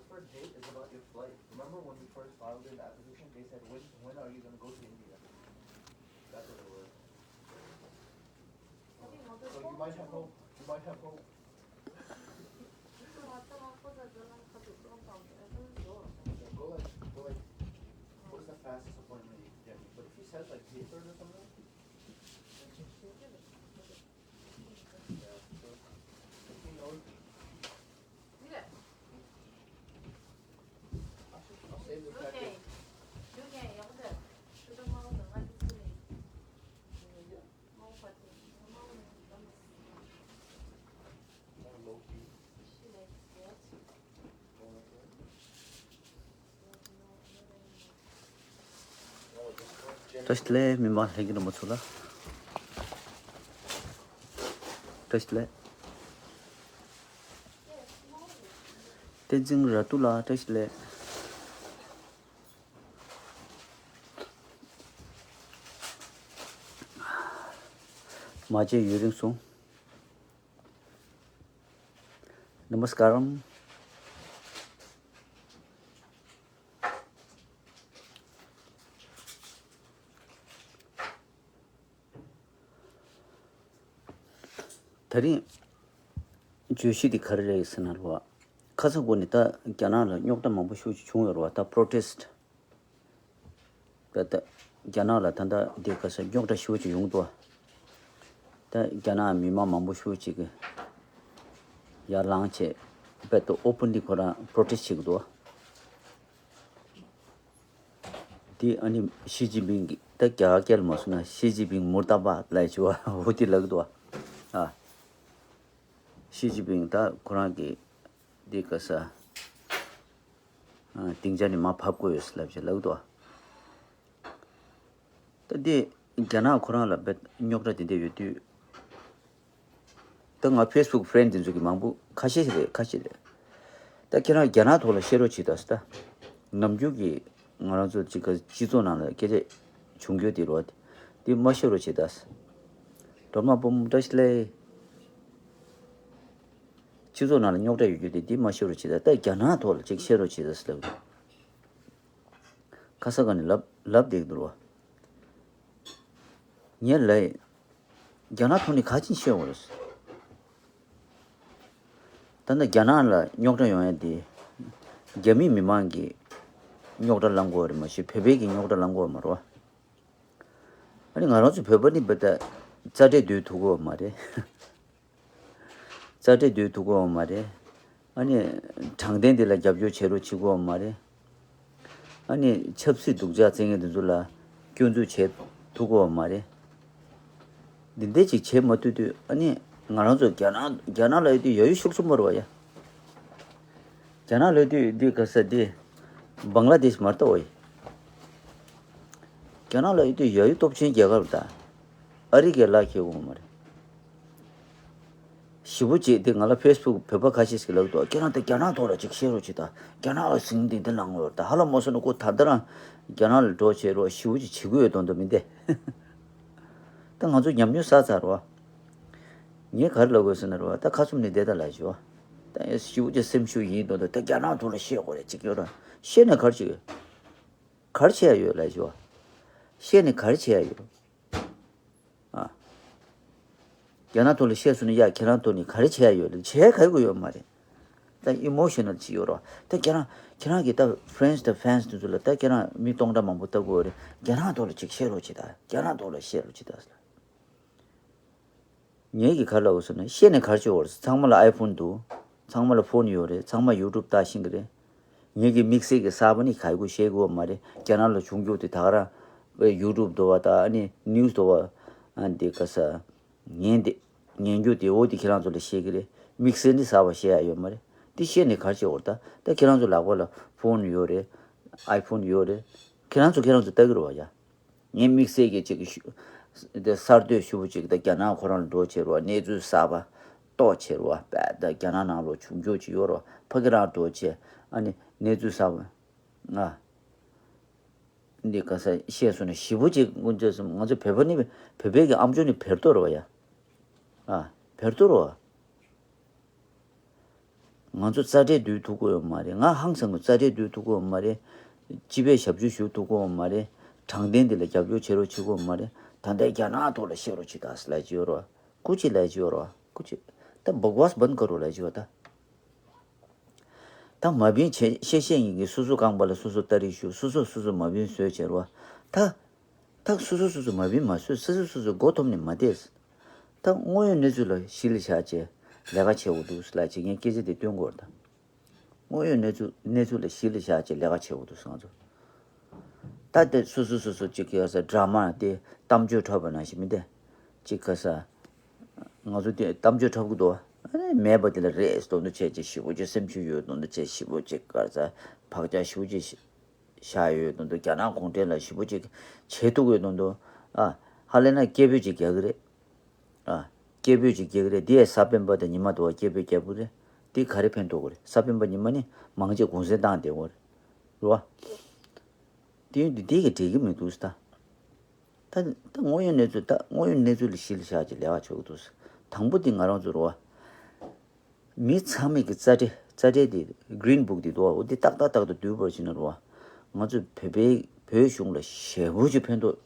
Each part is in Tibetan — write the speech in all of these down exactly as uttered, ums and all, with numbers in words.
First date is about your flight. Remember when we first filed in the application, they said, "When, when are you gonna go to India?" That's what it was. So you might have hope. You might have hope. Yeah, go like, go like, what's the fastest appointment you can get me? But if he says like three thirty or something, yeah, so, if he knows, I'll save the package. བཀྲ་ཤིས་བདེ་ལེགས། མི་མང་ལྷན་རྒྱས་རྣམ་པ་ཚོ་ལ་བཀྲ་ཤིས་བདེ་ལེགས། བསྟན་འཛིན་ར་ཏུ་ལགས་བཀྲ་ཤིས་བདེ་ལེགས། མ་བརྗེད་ཡུན་རིང་སོང་། ནམ་སྐརམ། དེ་རིང་བརྗོད་གཞི་འདི་ག་རེ་རེད་ཟེར་ན་རེད་བ། ཁ་སང་གོ་ནས་ད་རྒྱ་ནག་ལ་རྙོག་དྲ་མང་པོ་ཤུགས་ཆེ་བྱུང་ཡོད་རེད་བ། ད་པྲོ་ཊེ་སི་ཊི། ད་ད་རྒྱ་ནག་ལ་ད་ལྟ་འདི་ག་ས་རྙོག་དྲ་ཞེ་པོ་ཅིག་ཡོང་འདུག་བ། ད་རྒྱ་ནག་མི་མང་མང་པོ་ཤུགས་ཅིག་གིས་ཡར་ལངས་བྱས་དཔེ་ད་ཨོ་པན་ལི་ཁོ་རང་པྲོ་ཊེ་སི་ཊི་བྱེད་ཀྱི་འདུག་བ། འདི་ཨ་ནི་ཞི་ཅིན་ཕིང་གིས་ད་རྒྱ་གར་སྐད་ལ་མ་སོང་ན་ཞི་ཅིན་ཕིང་མུར་ཏ་བཱད་ལབ་བྱས་བ་འོ་དེ་ལབ་ཀྱི་འདུག་བ། ཨ། ཞི་ཅིན་ཕིང་ད་ཁོ་རང་གིས་འདི་ག་ས། ཨ། སྡིངས་ཆ་ནས་མར་ཕབ་དགོས་ཡོད་ཟེར་ལབ་བྱས་ལབ་འདུག་ད་འདི་རྒྱ་ནག་ཁོ་རང་ལ་རྦད་རྙོག་དྲ་དེ་འདྲ་ཡོད་དུས། ད་ང་ཕེ་སི་བུག་ཕི་རེན་ཌི་དེ་ཚོ་གི་མང་པོ་ཁ་ཤས་ཤིག་རེད། ཁ་ཤས་རེད། ད་ཁྱེད་རང་རྒྱ་ནག་ཐོག་ལ་བཤད་རོགས་བྱེད་དང་ཟེར། ད་ནམ་རྒྱུན་གྱི་ང་རང་ཚོ་ཅིག་ག་སྤྱི་ཚོགས་ནང་ལ་སྐད་ཆ་བྱུང་རྒྱུ་དེ་རོ། དེ་མ་བཤད་རོགས་བྱེད་དང་ཟེར། སྒྲོལ་མ་སྤོ་བོ་བཀྲ་ཤིས་བདེ་ལེགས། སྤྱི་ཚོགས་ནང་ལ་རྙོག་དྲ་ཡོད་རྒྱུ་དེ་འདི་མ་ཤོར་བ་བྱེད་ད། ད་རྒྱ་ནག་ཐོག་ལ་ཅིག་ཤོར་བ་བྱེད་ད་ཟེར་ལབ་འདུག་ཁ་ས་ག་ནས་ལབ་ལབ་བསྡད་འདུག་བ། ངས་ལབ་ཡིན། རྒྱ་ནག་ཐོག་ནས་ག་ཅིག་ཤོར་བ་རེད། ད་ནི་རྒྱ་ནག་ལ་རྙོག་དྲ་ཡོང་ཡ་དེ་རྒྱ་མི་མི་མང་གིས་རྙོག་དྲ་ལངས་དགོས་པ་རེད་མ་གཞི་བོད་པའི་གིས་རྙོག་དྲ་ལངས་དགོས་པ་མ་རེད་བ། ཨ་ནི་ང་རང་ཚོ་བོད་པ་ནི་བོད་ད་རྩ་འགྲན་སྡུད་ཐུབ་ཀྱི་ཡོད་མ་རེད། རྩ་འགྲན་སྡུད་ཐུབ་ཀྱི་ཡོད་མ་རེད། ཨ་ནི་དྲང་བདེན་འདི་ལ་རྒྱབ་སྐྱོར་བྱེད་རོགས་བྱེད་ཀྱི་ཡོད་མ་རེད། ཨ་ནི་ཆབ་སྲིད་སྡུག་ཅག་བཙན་ངན་འདི་ཚོ་ལ་སྐྱོན་འཛུགས་བྱེད་ཐུབ་ཀྱི་ཡོད་མ་རེད། འདི་འདྲ་ཅིག་བྱེད་མ་ཐུབ་དུས་ཨ་ནི་ང་རང་ཚོ་རྒྱ་ནག་རྒྱ་ནག་ལ་ཡོད་དུས་ཡ་ཡུ་ཤུགས་ཆེན་པོ་རེད་བ་ཡ། རྒྱ་ནག་ལ་ཡོད་དུས་འདི་ག་ས་འདི་བང་ལ་དེཤ་མ་རེད་ད་འོ་ཡ། རྒྱ་ནག་ལ་ཡོད་དུས་ཡ་ཡུ་སྟོབས་ཆེན་རྒྱལ་ཁབ་རེད་ད། ཨ་རི་གས་ལག་ཁྱེར་ཡོང་མ་རེད། ཞེ་པོ་ཅིག་དེ་ང་ལ་ཕེ་སི་བུག་བོད་པ་ཁ་ཤས་ཤིག་ལབ་འདུག་ཁྱེད་རང་དེ་རྒྱ་ནག་ཐོག་ལ་ཅིག་བཤད་རོགས་བྱེད་དང་། རྒྱ་ནག་ལ་ཟིང་འདི་འདི་ལངས་ཡོད་ད། ཧ་ལམ་མ་སོང་ན་ཁོ་ད་ལྟ་རང་རྒྱ་ནག་ལ་འགྲོ་བྱེད་རོགས་ཞེ་པོ་ཅིག་བྱེད་དགོས་ཡོད་དོན་དུ་མི་འདི། ད་ང་ཚོ་ཉམས་མྱོང་བསགས་ཚར་རོགས། ངས་ག་རེ་ལབ་དགོས་ཟེར་ན་རོགས། ད་ཁ་བཙུམ་ནས་བསྡད་ད་ལབ་ཞུ། ད་ཞེ་པོ་ཅིག་སེམས་ཤུགས་ཡིན་དོན་དུ་ད་རྒྱ་ནག་ཐོག་ལ་བཤད་དགོས་རེད་ཅིག་ཡོད་ར། བཤད་ནས་ག་རེ་བྱེད། ག་རེ་བྱེད་ཡ་ཡོད་ལབ་ཞུ། བཤད་ནས་ག་རེ་བྱེད་ཡ་ཡོད། ཨ། རྒྱ་ནག་ཐོག་ལ་བཤད་སོང་ན་ཡ་ཁྱེད་རང་ཐོག་ནས་ག་རེ་བྱེད་ཡ་ཡོད་ལ། བྱེད་ཡ་ག་ཡོད་ཡོད་མ་རེད། ད་ཨི་མོ་ཤི་ནལ་ཅིག་ཡོད་རོགས། ད་ཁྱེད་རང་ཁྱེད་རང་གི་ད་ཕི་རེན་ཌི་དང་ཕེན་སི་དེ་ཚོ་ལ་ད་ཁྱེད་རང་མི་སྟོང་ཕྲག་མང་པོ་ལྟ་གི་ཡོད་རེད། རྒྱ་ནག་ཐོག་ལ་ཅིག་བཤད་རོགས་བྱེད་ད། རྒྱ་ནག་ཐོག་ལ་བཤད་རོགས་བྱེད་ད་ཟེར། ངས་ཀྱིས་ག་རེ་ལབ་དགོས་ཟེར་ན། བཤད་ནས་ག་རེ་བྱེད་དགོས་རེད། ཚང་མ་ལ་ཨའི་ཕོན་འདུག་ཚང་མ་ལ་ཕོན་ཡོད་རེད། ཚང་མ་ཡུ་ཊུབ་ལྟ་ཤེས་ཀྱི་རེད། ངེད་ཀྱི་དམིགས་བསལ་གྱི་གསར་པ་ནི་ག་ཡི་གུ་ཤེས་དགོས་མ་རེད། རྒྱ་ནག་ལ་བྱུང་རྒྱུ་དེ་ད་ག་རང་ཡུ་ཊུབ་འདུག་བ་དང་ཨ་ནི་ནིའུ་སི་འདུག་བ། ཨ་འདི་ག་ས་ཉན་དེ་ཉན་རྒྱུ་དེ་འོ་དེ་ཁྱེད་རང་ཚོ་ལ་བཤད་ཀྱི་རེད། དམིགས་བསལ་ནི་གསར་པ་བཤད་ཡ་ཡོད་མ་རེད། དེ་བཤད་ནས་ག་རེ་བྱེད་དགོས་རེད། ད་ད་ཁྱེད་རང་ཚོ་ལག་པ་ལ་ཕོན་ཡོད་རེད། ཨའི་ཕོན་ཡོད་རེད། ཁྱེད་རང་ཚོ་ཁྱེད་རང་ཚོ་ལྟ་གི་རེད་བ་ཡ། ངས་དམིགས་བསལ་གྱི་ཅིག་ཞུ། དེ་གསར་གཏོད་ཞུ་བ་ཅིག་ད་རྒྱ་ནག་ཁོ་རང་ལ་འགྲོ་བྱེད་རོགས། གནས་ཚུལ་གསར་པ་རྟོགས་བྱེད་རོགས། པས་ད་རྒྱ་ནག་ནང་ལོགས་བྱུང་རྒྱུ་ཅིག་ཡོད་རོགས། ཕ་གི་རང་འགྲོ་བྱེད། ཨ་ནི་གནས་ཚུལ་གསར་པ། ང་འདི་ག་ས་བཤད་སོང་ན་ཞེ་པོ་ཅིག་དཀོན་མཆོག་གསུམ། ང་ཚོ་བོད་པ་ནི་བོད་པའི་གི་ཨམ་ཅོག་ནི་བེར་ཏོ་རེད་བ་ཡ། ཨ་བེར་ཏོ་རེད་བ། ང་ཚོ་རྩ་ཁྲལ་བསྡུ་ཐུབ་ཀྱི་ཡོད་མ་རེད། ང་ཧང་སང་གི་རྩ་ཁྲལ་བསྡུ་ཐུབ་ཀྱི་ཡོད་མ་རེད། སྤྱི་པའི་ཞབས་ཞུ་ཞུ་ཐུབ་ཀྱི་ཡོད་མ་རེད། དྲང་བདེན་འདི་ལ་རྒྱབ་སྐྱོར་བྱེད་རོགས་བྱེད་ཀྱི་ཡོད་མ་རེད། ད་ལྟའི་རྒྱ་ནག་ཐོག་ལ་བཤད་རོགས་བྱེད་ད་ཟེར་ལབ་ཀྱི་ཡོད་རེད་བ། སྐུ་མཁྱེན་ལབ་ཀྱི་ཡོད་རེད་བ། སྐུ་མཁྱེན། ད་བག་ཝཱས་བན་ཀ་རོ་ལབ་ཀྱི་ཡོད་ད། ད་མ་བིན་བྱེད་ཤེས་ཤེས་ཡིན་གྱི་སོ་སོ་རྐང་པ་ལ་སོ་སོ་སྟ་རེ་ཞུ། སོ་སོ་སོ་སོ་མ་བིན་བཟོས་བྱས་རེད་བ། ད། ད་སོ་སོ་སོ་སོ་མ་བིན་མ་བཟོས། སོ་སོ་སོ་སོ་མགོ་འཐོམ་ནས་མ་བསྡད། ད་དངོས་ཡོད་གནས་ཚུལ་ལ་གཞི་ལ་བཞག་བྱས་ལས་ཀ་བྱེད་དགོས་འདུག་ལབ་བྱས་ངས་སྐད་ཆ་དེ་བཏོན་དགོས་རེད་ད། དངོས་ཡོད་གནས་ཚུལ་གནས་ཚུལ་ལ་གཞི་ལ་བཞག་བྱས་ལས་ཀ་བྱེད་དགོས་འདུག་ང་ཚོ། ད་དེ་སོ་སོ་སོ་སོ་གཅིག་གི་ས་ཌ་ར་མ་དེ་གཏམ་བརྗོད་འཁྲབ་པ་ནང་བཞིན་མི་དེ་གཅིག་ག་ས། ང་ཚོ་དེ་གཏམ་བརྗོད་འཁྲབ་གི་འདུག་ཨ་ནི་མེད་པ་དེ་ལ་རེས་དོན་དུ་བྱས་བྱས་ཞེ་པོ་ཅིག་སེམས་ཤུགས་ཡོད་དོན་དུ་བྱས་ཞེ་པོ་ཅིག་ག་ས་བག་ཆགས་ཞེ་པོ་ཅིག་བཞག་ཡོད་དོན་དུ། རྒྱ་ནག་གུང་ཁྲན་ལ་ཞེ་པོ་ཅིག་བྱེད་ཐུབ་ཡོད་དོན་དུ། ཨ། ཧ་ལས་ན་སྐད་འབོད་ཅིག་རྒྱག་གི་རེད། ཨ། སྐད་འབོད་ཅིག་རྒྱག་གི་རེད། དེ་ཡས་གཟའ་སྤེན་པ་དང་ཉི་མ་དུ་བ་སྐད་འབོད་རྒྱག་གི་རེད། དེ་ག་རེ་ཕན་ཐོགས་གི་རེད། གཟའ་སྤེན་པ་ཉི་མ་ནི་མང་ཆེ་གུང་སེང་བཏང་བསྡད་ཡོད་རེད། རེད་བ། དེ་ཡོད་དུས་དེ་གི་འགྲིག་གི་མི་འདུག་ད། ད་ད་དངོས་ཡོད་གནས་ཚུལ། ད་དངོས་ཡོད་གནས་ཚུལ་ལ་གཞི་ལ་བཞག་ཅིག་ལས་ཀ་བྱེད་དགོས་འདུག་དང་པོ་དེ་ང་རང་ཚོ་རེད་བ། མི་ཚང་མས་ཀྱི་རྩ་ཁྲལ། རྩ་ཁྲལ་དེ་གི་རིན་བུག་དེ་འདུག་བ། འོ་དེ་ཏག་ཏག་ཏག་ཏག་བསྡུས་པར་བྱས་ན་རེད་བ། ང་ཚོ་བོད་པའི་བོད་གཞུང་ལ་ཞེ་པོ་ཅིག་ཕན་ཐོགས་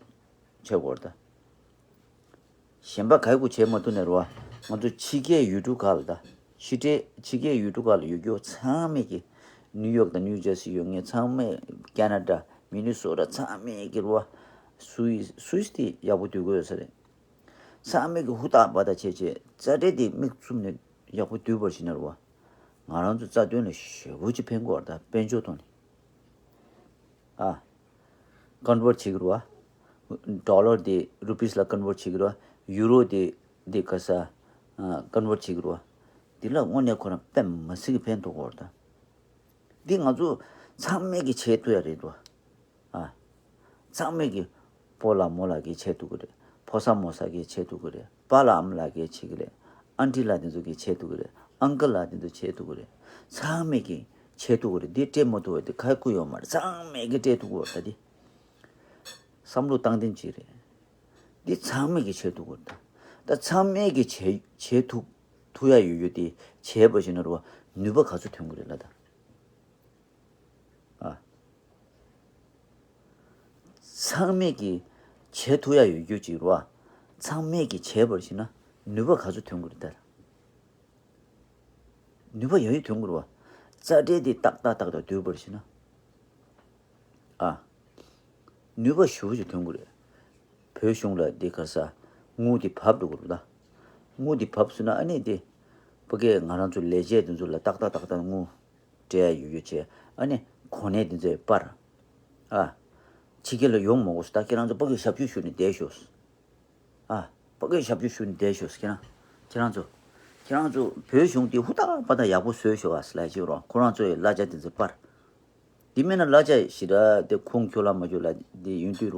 ཆེ་བོར་ད། གཞན་པ་ག་གུ་བྱེད་མ་ཐུབ་ནས་རེད་བ། ང་ཚོ་ཕྱི་རྒྱལ་ཡུལ་གྲུ་ཁག་ལ་ད། ཕྱི་རྒྱལ་ཕྱི་རྒྱལ་ཡུལ་གྲུ་ཁག་ལ་ཡོད་རྒྱུ་ཚང་མས་ཀྱི། ནིའུ་ཡོག་དང་ནིའུ་ཇར་སི་ཡོད་མཁན་ཚང་མས། ཀེ་ན་ཌ། མི་ནི་སོ་ཊ། ཚང་མས་ཀྱི་རེད་བ། སུའི་སུའི་སི་དེ་ཡག་པོ་སྡོད་ཀྱི་ཡོད་ས་རེད། ཚང་མས་ཀྱི་ཧུར་ཐག་འབད་ཐག་བྱས་བྱས་རྩ་ཁྲལ་དེ་དམིགས་བཙུམ་ནས་ཡག་པོ་བསྡུས་པར་བྱས་ན་རེད་བ། ང་རང་ཚོ་རྩ་དོན་ལ་ཞེ་པོ་ཅིག་ཕན་གྱི་ཡོད་རེད་ད། དཔལ་འབྱོར་ཐོག་ནས། ཨ། ཀོན་ཝརཊ་བྱེད་ཀྱི་རེད་བ། ཌོ་ལར་དེ་རུ་པིས་ལ་ཀོན་ཝརཊ་བྱེད་ཀྱི་རེད་བ། ཡུ་རོ་དེ་དེ་ག་ས། ཨ། ཀོན་ཝརཊ་བྱེད་ཀྱི་རེད་བ། དེ་ལ་དངོས་གནས་ཁོ་རང་དཔེ་མི་སྲིད་ཀྱི་ཕན་ཐོགས་ཀྱི་ཡོད་རེད་ད། འདི་ང་ཚོ་ཚང་མས་ཀྱི་བྱེད་ཐུབ་ཡ་རེད་དོ། ཨ། ཚང་མས་ཀྱི་སྤོ་ལགས་རྨོ་ལགས་ཀྱིས་བྱེད་ཐུབ་ཀྱི་རེད། ཕོ་གསར་མོ་གསར་གྱིས་བྱེད་ཐུབ་ཀྱི་རེད། པཱ་ལགས་ཨ་མ་ལགས་ཀྱིས་བྱེད་ཀྱི་རེད། ཨན་ཊི་ལགས་དེ་ཚོ་གིས་བྱེད་ཐུབ་ཀྱི་རེད། ཨང་ཀལ་ལགས་དེ་ཚོ་བྱེད་ཐུབ་ཀྱི་རེད། ཚང་མས་ཀྱི་བྱེད་ཐུབ་ཀྱི་རེད། འདི་སྤྲད་མ་ཐུབ་པ་དེ་ཁག་ཁུར་ཡོད་མ་རེད། ཚང་མས་ཀྱི་སྤྲད་ཐུབ་ཀྱི་རེད་ད་འདི། བསམ་བློ་བཏང་དེ་ཅིག་རེད། འདི་ཚང་མས་ཀྱི་བྱེད་ཐུབ་ཀྱི་རེད་ད། ད་ཚང་མས་ཀྱི་བྱེད་བྱེད་ཐུབ་ཐུབ་ཡ་ཡོད་ཡོད་དེ་བྱས་པ་ཞིག་ན་རེད་བ། ནུས་པ་ག་ཚོད་ཐོན་གྱི་རེད་ལ་ད། ཨ། ཚང་མས་ཀྱི་བྱེད་ཐུབ་ཡ་ཡོད་རྒྱུ་ཅིག་རེད་བ། ཚང་མས་ཀྱི་བྱས་པར་ཞིག་ན་ནུས་པ་ག་ཚོད་ཐོན་གྱི་རེད་ད། ནུས་པ་ཡག་ཡོད་ཐོན་གྱི་རེད་བ། རྩ་ཁྲལ་དེ་ཏག་ཏག་ཏག་ཏག་བསྡུས་པར་ཞིག་ན། ཨ། ནུས་པ་ཞེ་པོ་ཅིག་ཐོན་གྱི་རེད། བོད་གཞུང་ལ་འདི་ག་ས་དངུལ་འདི་བབས་འགྲོ་གི་རེད་ད། དངུལ་འདི་བབས་སོང་ན་ཨ་ནི་འདི་ཕ་གིའི་ང་རང་ཚོ་ལས་བྱེད་འདི་ཚོ་ལ་ཏག་ཏག་ཏག་ཏག་དངུལ་སྤྲད་ཡ་ཡོད་ཡོད་བྱས། ཨ་ནི་གོ་གནས་འདི་ཚོའི་པར། ཨ། ཕྱི་རྒྱལ་ལ་ཡོང་མ་དགོས་སོ། ད་ཁྱེད་རང་ཚོ་ཕ་གིའི་ཞབས་ཞུ་ཞུས་ནས་བསྡད་ཤོག། ཨ། ཕ་གིའི་ཞབས་ཞུ་ཞུས་ནས་བསྡད་ཤོག་ཟེར། ཁྱེད་རང་ཁྱེད་རང་ཚོ་ཁྱེད་རང་ཚོ་བོད་གཞུང་འདི་ཧུར་ཐག་པ་དང་ཡག་པོ་བཟོས་ཤོག་ཨ་ཟེར་ལབ་ཀྱི་ཡོད་རེད། ཁོ་རང་ཚོའི་གླ་ཆ་དེ་ཚོ་སྤར། འདི་མིན་ན་གླ་ཆ་ཞེ་དྲག་དེ་ཁུངས་འཁྱོལ་ལ་མ་འཁྱོལ་ལ་འདི་ཡོང་དུས་རེད་བ།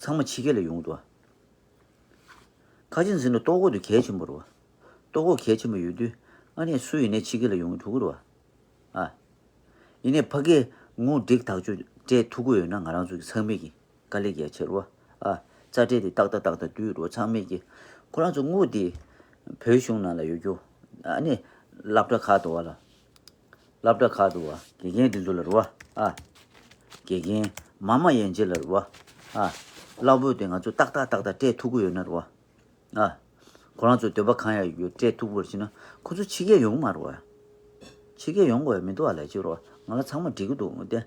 ཚང་མ་ཕྱི་རྒྱལ་ལ་ཡོང་འདུག་བ། ཁ་ཅིག་ཟེར་ན་ལྟོ་གོས་དེ་གལ་ཆེན་པོ་རེད་བ། ལྟོ་གོས་གལ་ཆེན་པོ་ཡོད་དུས་ཨ་ནི་སུ་ཡིན་ནའི་ཕྱི་རྒྱལ་ལ་ཡོང་ཐུབ་ཀྱི་རེད་བ། ཨ། ཡིན་ནའི་ཕ་གིར་དངུལ་འབྲེལ་ཐག་གཅོད་སྤྲད་ཐུབ་ཀྱི་ཡོད་ན་ང་རང་ཚོ་གི་ཚང་མས་ཀྱི་དཀའ་ལས་རྒྱག་ཆེ་རུ་བ། ཨ། རྩ་ཁྲལ་དེ་ཏག་ཏག་ཏག་ཏག་བསྡུས་རུ་བ། ཚང་མས་ཀྱི་ཁོ་རང་ཚོ་དངུལ་དེ་བོད་གཞུང་ནང་ལ་ཡོད་རྒྱུ། ཨ་ནི་སློབ་གྲྭ་ཁག་ཏུ་བ་ལ། སློབ་གྲྭ་ཁག་ཏུ་བ། དགེ་རྒན་དེ་ཚོ་ལ་རུ་བ། ཨ། དགེ་རྒན་མ་མ་ཡན་ཆད་ལ་རུ་བ། ཨ། གླ་ཕོགས་དེ་ང་ཚོ་ཏག་ཏག་ཏག་ཏག་སྤྲད་ཐུབ་ཀྱི་ཡོད་ན་རུ་བ། ཨ། ཁོ་རང་ཚོ་འདོད་པ་གང་ཡང་ཡོད་སྤྲད་ཐུབ་པར་བྱས་ན་ཁོ་ཚོ་ཕྱི་རྒྱལ་ཡོང་མ་རུང་བ། ཕྱི་རྒྱལ་ཡོང་དགོས་ཡ་མི་འདུག་བ་ལས་བྱེད་རོགས། ང་ལ་ཚང་མ་འགྲིག་གི་འདུག་མོ་དེ།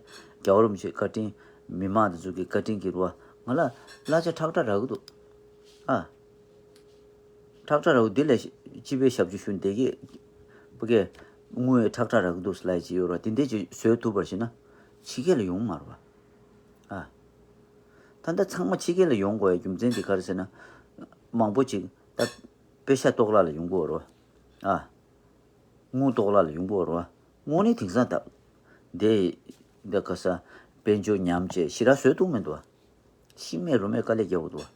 རྒྱལ་བ་རིན་པོ་ཆེའི་བཀའ་དྲིན། མི་མང་དེ་ཚོ་གི་བཀའ་དྲིན་གྱིས་རོགས། ང་ལ་གླ་ཆ་ཁྲག་ཁྲག་རག་གི་འདུག་ཨ། ཁྲག་ཁྲག་རག་གི་འདི་ལས་སྤྱི་པའི་ཞབས་ཞུ་ཞུ་འདི་གི་ཕ་གི་དངུལ་ཁྲག་ཁྲག་རག་གི་འདུག་ལས་བྱེད་ཡོད་རོགས། དེ་འདྲས་ཅིག་བཟོས་ཐུབ་པར་བྱས་ན་ཕྱི་རྒྱལ་ལ་ཡོང་མ་རུང་བ། ཨ། ད་ལྟ་ཚང་མ་ཕྱི་རྒྱལ་ལ་ཡོང་དགོས་ཡ་རྒྱུ་མཚན་དེ་ག་རེ་ཟེར་ན། མང་པོ་ཅིག་ད་པེ་ཤ་ལྟོགས་ལ་ལ་ཡོང་གི་ཡོད་རེད་བ། ཨ། དངུལ་ལྟོགས་ལ་ལ་ཡོང་གི་ཡོད་རེད་བ། དངོས་གནས་དེང་སང་ད། འདི། འདི་ག་ས། དཔལ་འབྱོར་ཉམས་བྱས་ཞེ་དྲག་བཟོས་ཐུབ་མི་འདུག་བ། ཤི་རྨས་རོ་རྨས་དཀའ་ལས་རྒྱག་དགོས་འདུག་བ།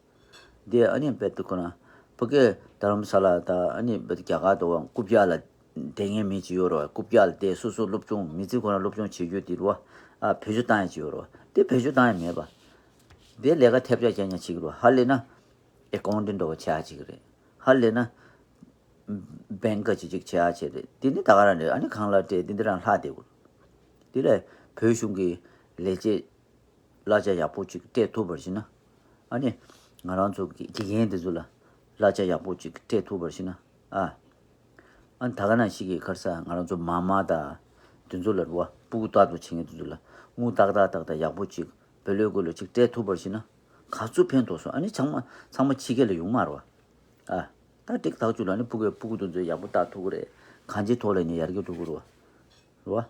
འདི་ཨ་ནི་དཔེ་དེ་ཁོ་ན། ཕ་གི་རྡ་རམ་ས་ལ་ད་ཨ་ནི་དཔེ་རྒྱ་གར་དུ་བ་རྐུབ་བཀྱག་ལ། བསྡད་མཁན་མི་ཅིག་ཡོད་རེད་བ། རྐུབ་བཀྱག་ལ་བསྡད། སོ་སོ་སློབ་སྦྱོང་མི་ཚེ་ཁོ་རང་སློབ་སྦྱོང་བྱེད་རྒྱུ་དེ་རེད་བ། ཨ། བེད་སྤྱོད་བཏང་ཡ་ཅིག་ཡོད་རེད་བ། དེ་བེད་སྤྱོད་བཏང་ཡ་མེད་པ། དེ་ལས་ཀ་ཐེབས་ཆག་རྐྱང་རྐྱང་བྱེད་ཀྱི་རེད་བ། ཧ་ལས་ན། ཨེ་ཀའུན་ཊན་འདྲ་བ་ཆགས་ཀྱི་རེད། ཧ་ལས་ན། བན་ཀ་ཅིག་ཅིག་བྱེད་ཡ་བྱེད་རེད། དེ་ནི་ད་ག་རང་རེད། ཨ་ནི་ཁང་གླ་སྤྲད། དེ་འདི་རང་ལྷག་བསྡད་དགོས། དེ་ལས་བོད་གཞུང་གི་ལས་བྱེད་གླ་ཆ་ཡག་པོ་ཅིག་སྤྲད་ཐུབ་པར་བྱས་ན། ཨ་ནི་ང་རང་ཚོ་གི་དགེ་རྒན་དེ་ཚོ་ལ་གླ་ཆ་ཡག་པོ་ཅིག་སྤྲད་ཐུབ་པར་བྱས་ན། ཨ། ཨ་ནི་ད་ག་ནང་བཞིན་གྱི་ཁར་ས་ང་རང་ཚོ་མ་མ་དང་དེ་ཚོ་ལ་རུ་བ་སྤུ་གུ་ཏག་ཏག་བྱེད་མཁན་དེ་ཚོ་ལ་དངུལ་ཏག་ཏག་ཏག་ཏག་ཡག་པོ་ཅིག་བེ་ལོས་གོ་ལོ་ཅིག་སྤྲད་ཐུབ་པར་བྱས་ན། ག་ཚོད་ཕན་ཐོགས་སོང་། ཨ་ནི་ཚང་མ་ཚང་མ་ཕྱི་རྒྱལ་ལ་ཡོང་མ་རེད་བ། ཨ། ད་ཏིག་ཐག་ཆུ་ལ་ནི་ཕྲུ་གུ་ཕྲུ་གུ་དེ་ཚོ་ཡག་པོ་ལྟ་ཐུབ་ཀྱི་རེད། གང་ཅིའི་ཐོག་ལ་ནི་ཡར་རྒྱས་འགྲོ་གི་རེད་བ། རེད་བ།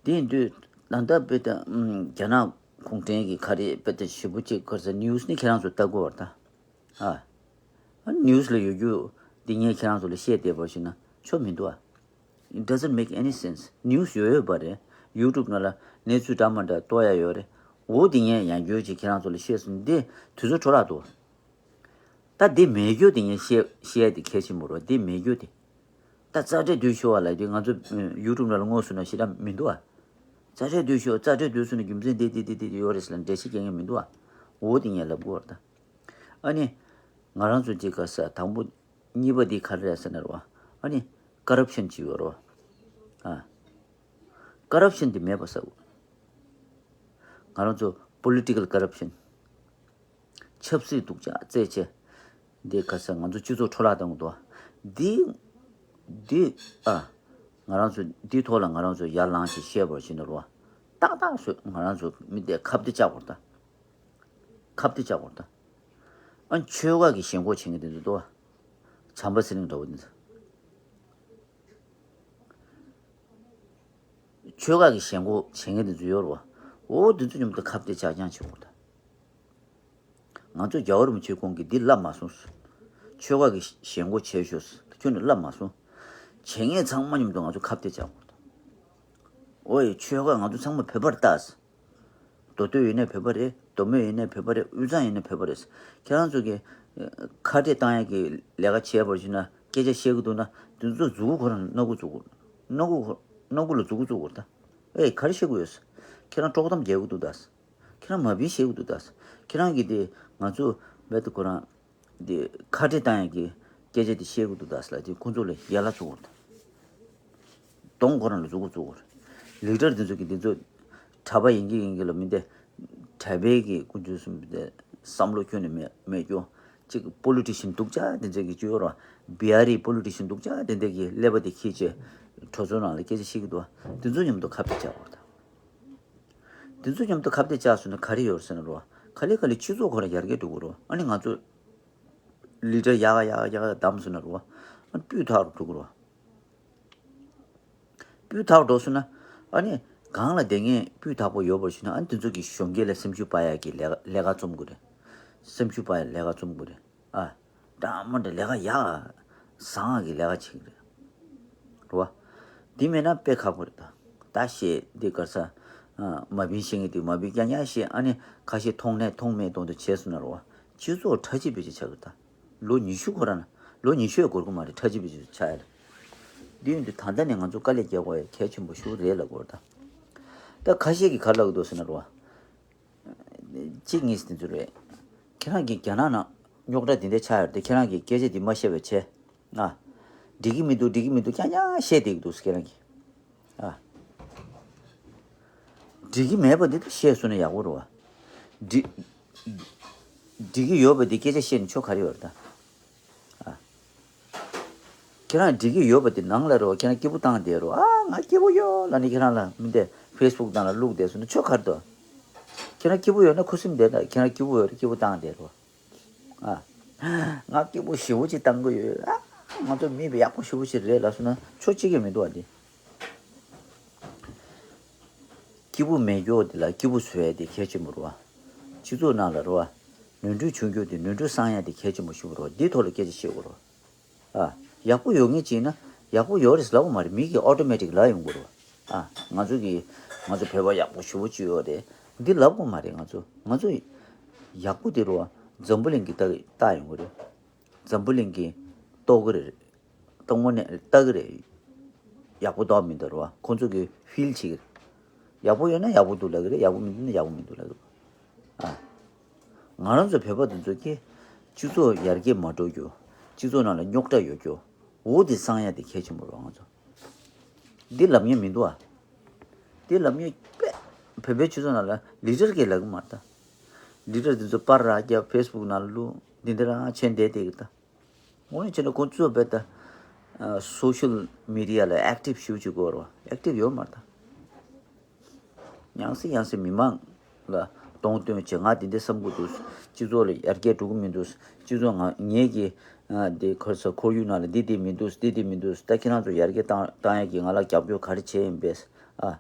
དེ་ཡིན་དུས་ད་ལྟ་དཔེ་ད་རྒྱ་ནག་གུང་ཁྲན་གྱི་ག་རེ་དཔེ་ད་ཞེ་པོ་ཅིག་ཁར་ས་ནིའུ་སི་ནི་ཁྱེད་རང་ཚོ་ལྟ་དགོས་བ་ད། ཨ། ཨ་ནིའུ་སི་ལ་ཡོད་རྒྱུ་འདི་ངས་ཁྱེད་རང་ཚོ་ལ་བཤད་བསྡད་པ་ཞིག་ན་ཆོ་མི་འདུག་ཨ། It doesn't make any sense. ནིའུ་སི་ཡོད་ཡོད་པ་རེད། ཡུ་ཊུབ་ནང་ལ་གནས་ཚུལ་འདྲ་མ་འདྲ་གཏོང་ཡ་ཡོད་རེད། འོ་དེ་ངས་ཡང་བསྐྱར་ཅིག་ཁྱེད་རང་ཚོ་ལ་བཤད་སོང་། འདི་དུས་ཚོད་འཕྲོ་བརླག་འདུག་ད་འདི་མེད་རྒྱུ་དེ་ངས་བཤད་བཤད་ཡ་དེ་གལ་ཆེན་པོ་རེད། འདི་མེད་རྒྱུ་དེ། ད་རྩ་ཁྲལ་བསྡུ་ཤོག་ཨ་ལབ་དུས་ང་ཚོ་ཡུ་ཊུབ་ནང་ལ་ངོ་སོ་ན་ཞེ་དྲག་མི་འདུག་ཨ། རྩ་ཁྲལ་བསྡུ་ཤོག་རྩ་ཁྲལ་བསྡུ་སོང་ན་རྒྱུ་མཚན་འདི་འདི་འདི་འདི་ཡོད་རེད་ཟེར་ལ་འགྲེལ་བཤད་རྒྱག་མཁན་མི་འདུག་ཨ། འོ་དེ་ངས་ལབ་དགོས་རེད་ད། ཨ་ནི། ང་རང་ཚོ་གཅིག་ག་ས་དང་པོ། གཉིས་པ་འདི་ག་རེ་རེད་ཟེར་ན་རེད་བ། ཨ་ནི། ཀ་རབ་ཤན་ཅིག་ཡོད་རེད་བ། ཨ། ཀ་རབ་ཤན་འདི་མེད་པ་ཟེར་དགོས། ང་རང་ཚོ་པོ་ལི་ཊི་ཀལ་ཀ་རབ་ཤན། ཆབ་སྲིད་སྡུག་ཅག་རྩེད་ཆས། འདི་ག་ས་ང་ཚོ་སྤྱི་ཚོགས་འཕྲོ་བརླག་བཏང་གི་འདུག་བ། འདི། འདི། ཨ། ང་རང་ཚོ་འདི་ཐོག་ལ་ང་རང་ཚོ་ཡར་ལངས་ཤིག་བཤད་པར་བྱེད་ན་རེད་བ། ཏག་ཏག་བཟོས་ང་རང་ཚོ་མི་འདི་ཁ་གཏད་བཅག་དགོས་རེད་ད། ཁ་གཏད་བཅག་དགོས་རེད་ད། ཨ། ཆོལ་ཁ་གི་ཞེན་ཁོག་བྱེད་མཁན་དེ་ཚོ་འདུག་བ། བྱམས་པ་ཚེ་རིང་འདྲ་བོ་དེ་ཚོ། ཆོལ་ཁ་གི་ཞེན་ཁོག་བྱེད་མཁན་དེ་ཚོ་ཡོད་རེད་བ། འོ་དེ་ཚོ་མཉམ་དུ་ཁ་གཏད་བཅག་རྐྱང་བྱེད་དགོས་རེད་ད། ང་ཚོ་རྒྱལ་བ་རིན་པོ་ཆེའི་དགོངས་ཀྱི་འདི་བསླབ་མ་སོང་། ཆོལ་ཁ་གི་ཞེན་ཁོག་བྱེད་ཤོག་ཟེར་ཁྱོན་ནས་བསླབ་མ་སོང་། བྱེད་མཁན་ཚང་མ་མཉམ་དུ་ང་ཚོ་ཁ་གཏད་བཅག་དགོས་རེད་ད། ཨོ་ཡེ་ཆོལ་ཁ་ང་ཚོ་ཚང་མ་བོད་པ་རེད་ད་ཟེར། མདོ་སྟོད་ཡིན་ནའི་བོད་པ་རེད། མདོ་སྨད་ཡིན་ནའི་བོད་པ་རེད། དབུས་གཙང་ཡིན་ནའི་བོད་པ་རེད། ཁྱེད་རང་ཚོ་གིས་ཁ་བྲལ་བཏང་ཡག་གི་ལས་ཀ་བྱས་པར་ཞུ་ན་སྐད་ཆ་བཤད་གི་འདུག་ན་དེ་ཚོ་མཛུབ་གུ་ཁོ་རང་སྣ་ཁུག་བཙུགས་དགོས། སྣ་ཁུག་ཁོ་སྣ་ཁུག་ལ་མཛུབ་གུ་བཙུགས་དགོས་ད། ཨེ་ག་རེ་བཤད་གི་ཡོད། ཁྱེད་རང་དཀྲོག་གཏམ་རྒྱག་གི་འདུག་ད། ཁྱེད་རང་མ་བིན་བཤད་གི་འདུག་ད། ཁྱེད་རང་གིས་དེ་ང་ཚོ་བེད་དུ་ཁོ་རང་དེ་ཁ་བྲལ་བཏང་ཡག་གི་སྐད་ཆ་དེ་བཤད་གི་འདུག་ད་ཟེར་ལ་དེ་ཁོང་ཚོ་ལ་ཡ་ལ་བཙུགས་དགོས་ད། གདོང་ཁོ་རང་ལ་མཛུབ་གུ་བཙུགས་དགོས་རེད། ལི་ཌར་འདི་ཚོ་གིས་འདི་ཚོ་གྲྭ་པ་ཡིན་གྱི་ཡིན་གྱི་ལ་མི་འདི་གྲྭ་པའི་གི་ཀུན་སྤྱོད་གསུམ་འདི་བསམ་བློ་ཁྱོན་ནས་མེད་མེད་རྒྱུ། གཅིག་པོ་ལི་ཊི་ཤན་སྡུག་ཅག་དེ་ཚོ་གི་བཅོས་ར་བི་ཧ་རི་པོ་ལི་ཊི་ཤན་སྡུག་ཅག་དེ་འདྲ་གི་ཀླད་པ་དེ་ཁྱེར་བྱས་གྲོས་ཚོགས་ནང་ལ་སྐད་ཆ་བཤད་ཀྱི་འདུག་དེ་ཚོ་མཉམ་དུ་ཁ་གཏད་བཅག་དགོས་རེད་ད། དེ་ཚོ་མཉམ་དུ་ཁ་གཏད་བཅག་སོང་ན་ག་རེ་ཡོད་རེད་ཟེར་ན་རོ། ག་ལེ་ག་ལེ་སྤྱི་ཚོགས་ཁོ་རང་ཡར་རྒྱས་འགྲོ་གི་རོ། ཨ་ནི་ང་ཚོ་ལི་ཌར་ཡག་ཡག་ཡག་བདམས་སོང་ན་རོ། ཨ་ནི་སྤུས་དག་རུ་འགྲོ་གི་རོ། སྤུས་དག་འགྲོ་སོང་ན། ཨ་ནི་གང་ལ་དེ་ངས་སྤུས་དག་པོ་ཡོད་པར་ཞུ་ན་ཨ་ནི་དེ་ཚོ་གི་གཞོན་སྐྱེས་ལ་སེམས་ཤུགས་སྤར་ཡག་གི་ལས་ཀ་ལས་ཀ་རྩོམ་དགོས་རེད། སེམས་ཤུགས་སྤར་ཡག་ལས་ཀ་རྩོམ་དགོས་རེད། ཨ། འདྲ་མི་འདྲ་ལས་ཀ་ཡག་བཟང་གི་ལས་ཀ་བྱེད་ཀྱི་རེད། རེད་བ། དེ་མེད་ན་དཔེ་ཁག་པོ་རེད་ད། ད་བཤད་འདི་གར་ས། མ་བིན་ཤེས་ངེས་དུས་མ་བིན་རྐྱང་རྐྱང་བཤད་ཨ་ནི་ཁ་ཤས་མཐོང་ནས་མཐོང་མེད་གཏོང་དུ་བྱས་སོང་ན་རེད་བ། སྤྱི་ཚོགས་ཁྲ་ཆིལ་བེ་ཆིལ་ཆགས་ཀྱི་རེད་ད། ལོ་ཉི་ཤུ་ཁོ་རང་ལོ་ཉི་ཤུ་ཡང་འགོར་གི་མ་རེད་ཁྲ་ཆིལ་བེ་ཆིལ་ཆགས་ཡ་རེད། འདི་ཡིན་དུས་ད་ལྟ་ནས་ང་ཚོ་དཀའ་ལས་རྒྱག་དགོས་ཡ་གལ་ཆེན་པོ་ཞིག་རེད་ལབ་དགོས་རེད་ད། ད་ཁ་ཤས་ཀྱིས་ག་རེ་ལབ་ཀྱི་འདུག་ཟེར་ན་རེད་བ། གཅིག་གཉིས་དེ་ཚོ་རེད། ཁྱེད་རང་གིས་རྒྱ་ནག་ནང་རྙོག་དྲ་འདི་འདྲ་ཆགས་ཡོད་དེ་ཁྱེད་རང་གིས་སྐད་ཆ་འདི་མ་བཤད་པ་བྱས། ཨ། འགྲིག་གི་མི་འདུག་འགྲིག་གི་མི་འདུག་རྐྱང་རྐྱང་བཤད་བསྡད་ཀྱི་འདུག་ཁྱེད་རང་གིས། ཨ། འགྲིག་གི་མེད་པ་འདི་ད་བཤད་སོང་ན་ཡག་པོ་རེད་བ། འགྲིག་འགྲིག་གི་ཡོད་པ་འདི་སྐད་ཆ་བཤད་ནས་ཆོ་ག་རེ་ཡོད་རེད་ད། ཨ། ཁྱེད་རང་འགྲིག་གི་ཡོད་པ་དེ་ནང་ལ་རོ། ཁྱེད་རང་སྐྱིད་པོ་བཏང་བསྡད་རོ། ཨ་ང་སྐྱིད་པོ་ཡོད་ལབ་ནས་ཁྱེད་རང་ལ་མི་འདི་ཕེ་སི་བུག་ནང་ལ་བླུགས་བསྡད་སོང་ན་ཆོ་ག་རེ་འདུག་ཁྱེད་རང་སྐྱིད་པོ་ཡོད་ན་ཁུ་སིམ་བསྡད་ད། ཁྱེད་རང་སྐྱིད་པོ་ཡོད་རེད་སྐྱིད་པོ་བཏང་བསྡད་རོ། ཨ། ང་སྐྱིད་པོ་ཞེ་པོ་ཅིག་བཏང་གི་ཡོད། ཨ། ང་ཚོ་མི་ཡག་པོ་ཞེ་པོ་ཅིག་རེད་ལབ་སོང་ན་ཆོ་གཅིག་གི་མི་འདུག་ཨ་དེ། སྐྱིད་པོ་མེད་རྒྱུ་དེ་ལ་སྐྱིད་པོ་བཟོ་ཡ་དེ་གལ་ཆེན་པོ་རེད་བ། སྤྱི་ཚོགས་ནང་ལ་རེད་བ། ནོར་འཁྲུལ་བྱུང་རྒྱུ་དེ་ནོར་འཁྲུལ་སངས་ཡ་དེ་གལ་ཆེན་པོ་ཞིག་རེད་བ། འདིའི་ཐོག་ལ་སྐད་ཆ་བཤད་དགོས་རེད་བ། ཨ། ཡག་པོ་ཡོད་ངེས་ཅིག་ན་ཡག་པོ་ཡོད་རེད་ལབ་དགོས་མ་རེད། མི་གིས་ཨོ་ཊོ་མེ་ཊིག་ལབ་ཡོང་གི་རེད་བ། ཨ། ང་ཚོ་གིས་ང་ཚོ་བོད་པ་ཡག་པོ་ཞེ་པོ་ཅིག་ཡོད་རེད། འདི་ལབ་དགོས་མ་རེད། ང་ཚོ་ང་ཚོ་ཡག་པོ་དེ་རེད་བ། འཛམ་བུ་གླིང་གིས་ལྟ་ལྟ་ཡོང་གི་རེད། འཛམ་བུ་གླིང་གིས་རྟོགས་ཀྱི་རེད། རྟོགས་མ་ནས་ལྟ་གི་རེད། ཡག་པོ་འདུག་མི་འདུག་རེད་བ། ཁོང་ཚོ་གིས་ཕིལ་བྱེད་ཀྱི་རེད། ཡག་པོ་ཡོད་ན་ཡག་པོ་འདུག་ལབ་ཀྱི་རེད། ཡག་པོ་མི་འདུག་ན་ཡག་པོ་མི་འདུག་ལབ་ཀྱི་རེད། ཨ། ང་རང་ཚོ་བོད་པ་དེ་ཚོ་གིས་སྤྱི་ཚོགས་ཡར་རྒྱས་མ་འགྲོ་རྒྱུ། སྤྱི་ཚོགས་ནང་ལ་རྙོག་དྲ་ཡོད་རྒྱུ། འོ་དེ་གསང་ཡ་དེ་གལ་ཆེན་པོ་རེད་ང་ཚོ། འདི་ལབ་མཁན་མི་འདུག་ཨ། འདི་ལབ་མཁན་དཔེ་བོད་པའི་སྤྱི་ཚོགས་ནང་ལ་ལི་ཌར་གྱིས་ལབ་གི་མ་རེད་ད། ལི་ཌར་དེ་ཚོ་པར་ར་རྒྱབ་ཕེ་སི་བུག་ནང་ལ་བླུག་འདི་འདི་རང་བྱས་བསྡད་བསྡད་ཀྱི་ད། དངོས་གནས་བྱས་ན་ཁོང་ཚོ་རྦད་དེ་སོ་ཤལ་མི་ཌི་ཡ་ལ་ཨེག་ཊིབ་ཞེ་པོ་ཅིག་དགོས་རེད་བ། ཨེག་ཊིབ་ཡོད་མ་རེད་ད། ཡང་སེ་ཡང་སེ་མི་མང་ལ་གདོང་སྟོན་བྱེད། ང་འདི་འདྲ་བསམ་གྱི་འདུག། སྤྱི་ཚོགས་ལ་ཡར་རྒྱས་འགྲོ་གི་མི་འདུག། སྤྱི་ཚོགས་ང་ངེད་ཀྱི་ཨ་འདི་ཁོར་ས་ཁོར་ཡུག་ནང་ལ་འདི་འདི་མི་འདུག། འདི་འདི་མི་འདུག། ད་ཁྱེད་རང་ཚོ་ཡར་རྒྱས་བཏང་བཏང་ཡག་གི་ང་ལ་རྒྱབ་སྐྱོར་ག་རེ་བྱེད་ཡིན་པས། ཨ་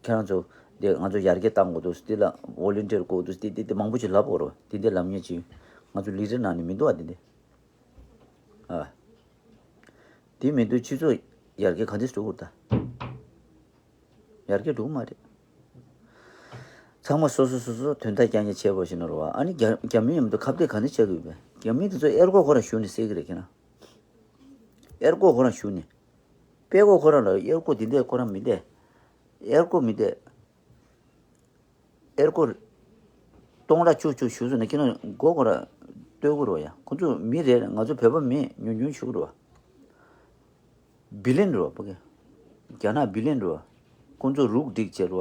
ཁྱེད་རང་ཚོ་འདི་ང་ཚོ་ཡར་རྒྱས་བཏང་དགོས་འདུག། འདི་ལ་ཝོ་ལན་ཊིར་དགོས་འདུག། འདི་འདི་འདི་མང་པོ་ཞིག་ལབ་དགོས་རེད། འདི་འདི་ལབ་མཁན་ཅིག་ང་ཚོ་ལི་ཌར་ནང་ནས་མི་འདུག་ཨ། འདི་འདི། ཨ། དེ་མི་འདུག། སྤྱི་ཚོགས་ཡར་རྒྱས་ག་འདྲས་འགྲོ་དགོས་ད། ཡར་རྒྱས་འགྲོ་གི་མ་རེད། ཚང་མ་སོ་སོ་སོ་སོ་དོན་དག་རྐྱང་རྐྱང་བྱས་པ་ཞིག་ན་རེད་བ། ཨ་ནི་རྒྱ་རྒྱ་མི་མཉམ་དུ་ཁ་གཏད་ག་འདྲས་བྱེད་དགོས་པས། རྒྱ་མི་དེ་ཚོ་ཨེར་ཀོ་ཁོ་རང་ཞུ་ནས་བསད་ཀྱི་རེད་ཁྱེད་རང་། ཨེར་ཀོ་ཁོ་རང་ཞུ་ནས། པེ་ཀོ་ཁོ་རང་ལ་ཨེར་ཀོ་དེ་འདྲས་ཁོ་རང་མི་བསྡད། ཨེར་ཀོ་མི་བསྡད། ཨེར་ཀོ་སྟོང་ཕྲག་བཅུ་བཅུ་ཞུ་སོང་ན་ཁྱེད་རང་མགོ་སྐོར་ར་ལྟོས་དགོས་རེད་བ་ཡ། ཁོ་ཚོ་མི་རེ་རེ་ང་ཚོ་བོད་པ་མི་ཉུང་ཉུང་ཞུ་གི་རེད་བ། བི་ལེན་རེད་བ་ཕ་གི། རྒྱ་ནག་བི་ལེན་རེད་བ། ཁོ་ཚོ་རུག་སྒྲིག་བྱས་རེད་བ།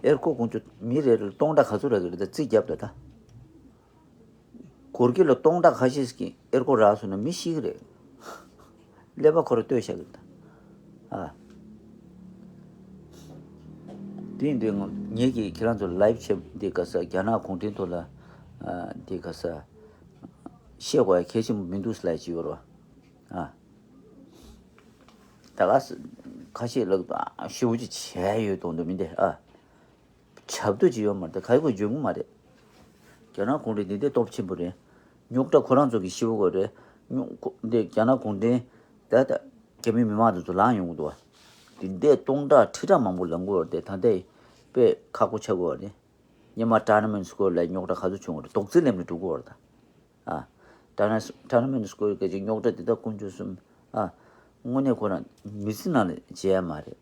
ཨེར་ཀོ་ཁོ་ཚོ་མི་རེ་རེ་ལ་སྟོང་ཕྲག་ག་ཚོད་རག་གི་རེད་ད་རྩིས་རྒྱབ་ད་ད། སྒོར་ཁྱི་ལ་སྟོང་ཕྲག་ཁ་ཤས་ཀྱི་ཨེར་ཀོ་རག་སོང་ན་མི་ཤི་གི་རེད། ཀླད་པ་ཁོ་རང་ལྟོས་བཞག་གི་རེད་ད། ཨ། དེ་ཡིན་དུས་ང་ངེད་ཀྱིས་ཁྱེད་རང་ཚོ་ལའིབ་བྱེད་འདི་ག་ས་རྒྱ་ནག་གུང་ཁྲན་ཏང་ལ་ཨ་འདི་ག་ས་བཤད་དགོས་ཡ་གལ་ཆེན་པོ་མི་འདུག་ལབ་ཀྱི་ཡོད་རེད་བ། ཨ། ད་ག་ས་ཁ་ཤས་ལབ་ད་ཞེ་པོ་ཅིག་བྱས་ཡོད་མདོག་མདོག་མི་འདུག་ཨ། ཆབ་ཏོ་ཅིག་ཡོད་མ་རེད། ད་ག་ཡི་གོ་འཇོན་གི་མ་རེད། རྒྱ་ནག་གུང་ཁྲན་འདི་འདྲ་སྟོབས་ཆེན་པོ་རེད། རྙོག་དྲ་ཁོ་རང་ཚོ་གི་ཤི་བོ་གོ་རེད། རྙོག་ཁོ་འདི་རྒྱ་ནག་གུང་ཁྲན་ད་ད་རྒྱ་མི་མི་མང་དེ་ཚོ་ལངས་ཡོང་གི་འདུག་བ། འདི་འདྲ་སྟོང་ཕྲག་ཁྲི་ཕྲག་མང་པོ་ལངས་གི་ཡོད་རེད། ད་ལྟ་དཔེ་ཁག་པོ་ཆགས་ཀྱི་ཡོད་རེད། སྔོན་མ་ཊ་ན་མེན་སི་ཀོར་ལ་རྙོག་དྲ་ག་ཚོད་བྱུང་བ་རེད། རྡོག་རྫིས་ལེན་ལ་འགྲོ་གི་ཡོད་རེད་ད། ཨ། ཊ་ན་ཊ་ན་མེན་སི་ཀོར་གི་ཅིག་རྙོག་དྲ་དེ་དག་དཀོན་མཆོག་གསུམ། ཨ། དངོས་གནས་ཁོ་རང་མི་ཚེ་ནང་ལ་བརྗེད་ཡ་མ་རེད།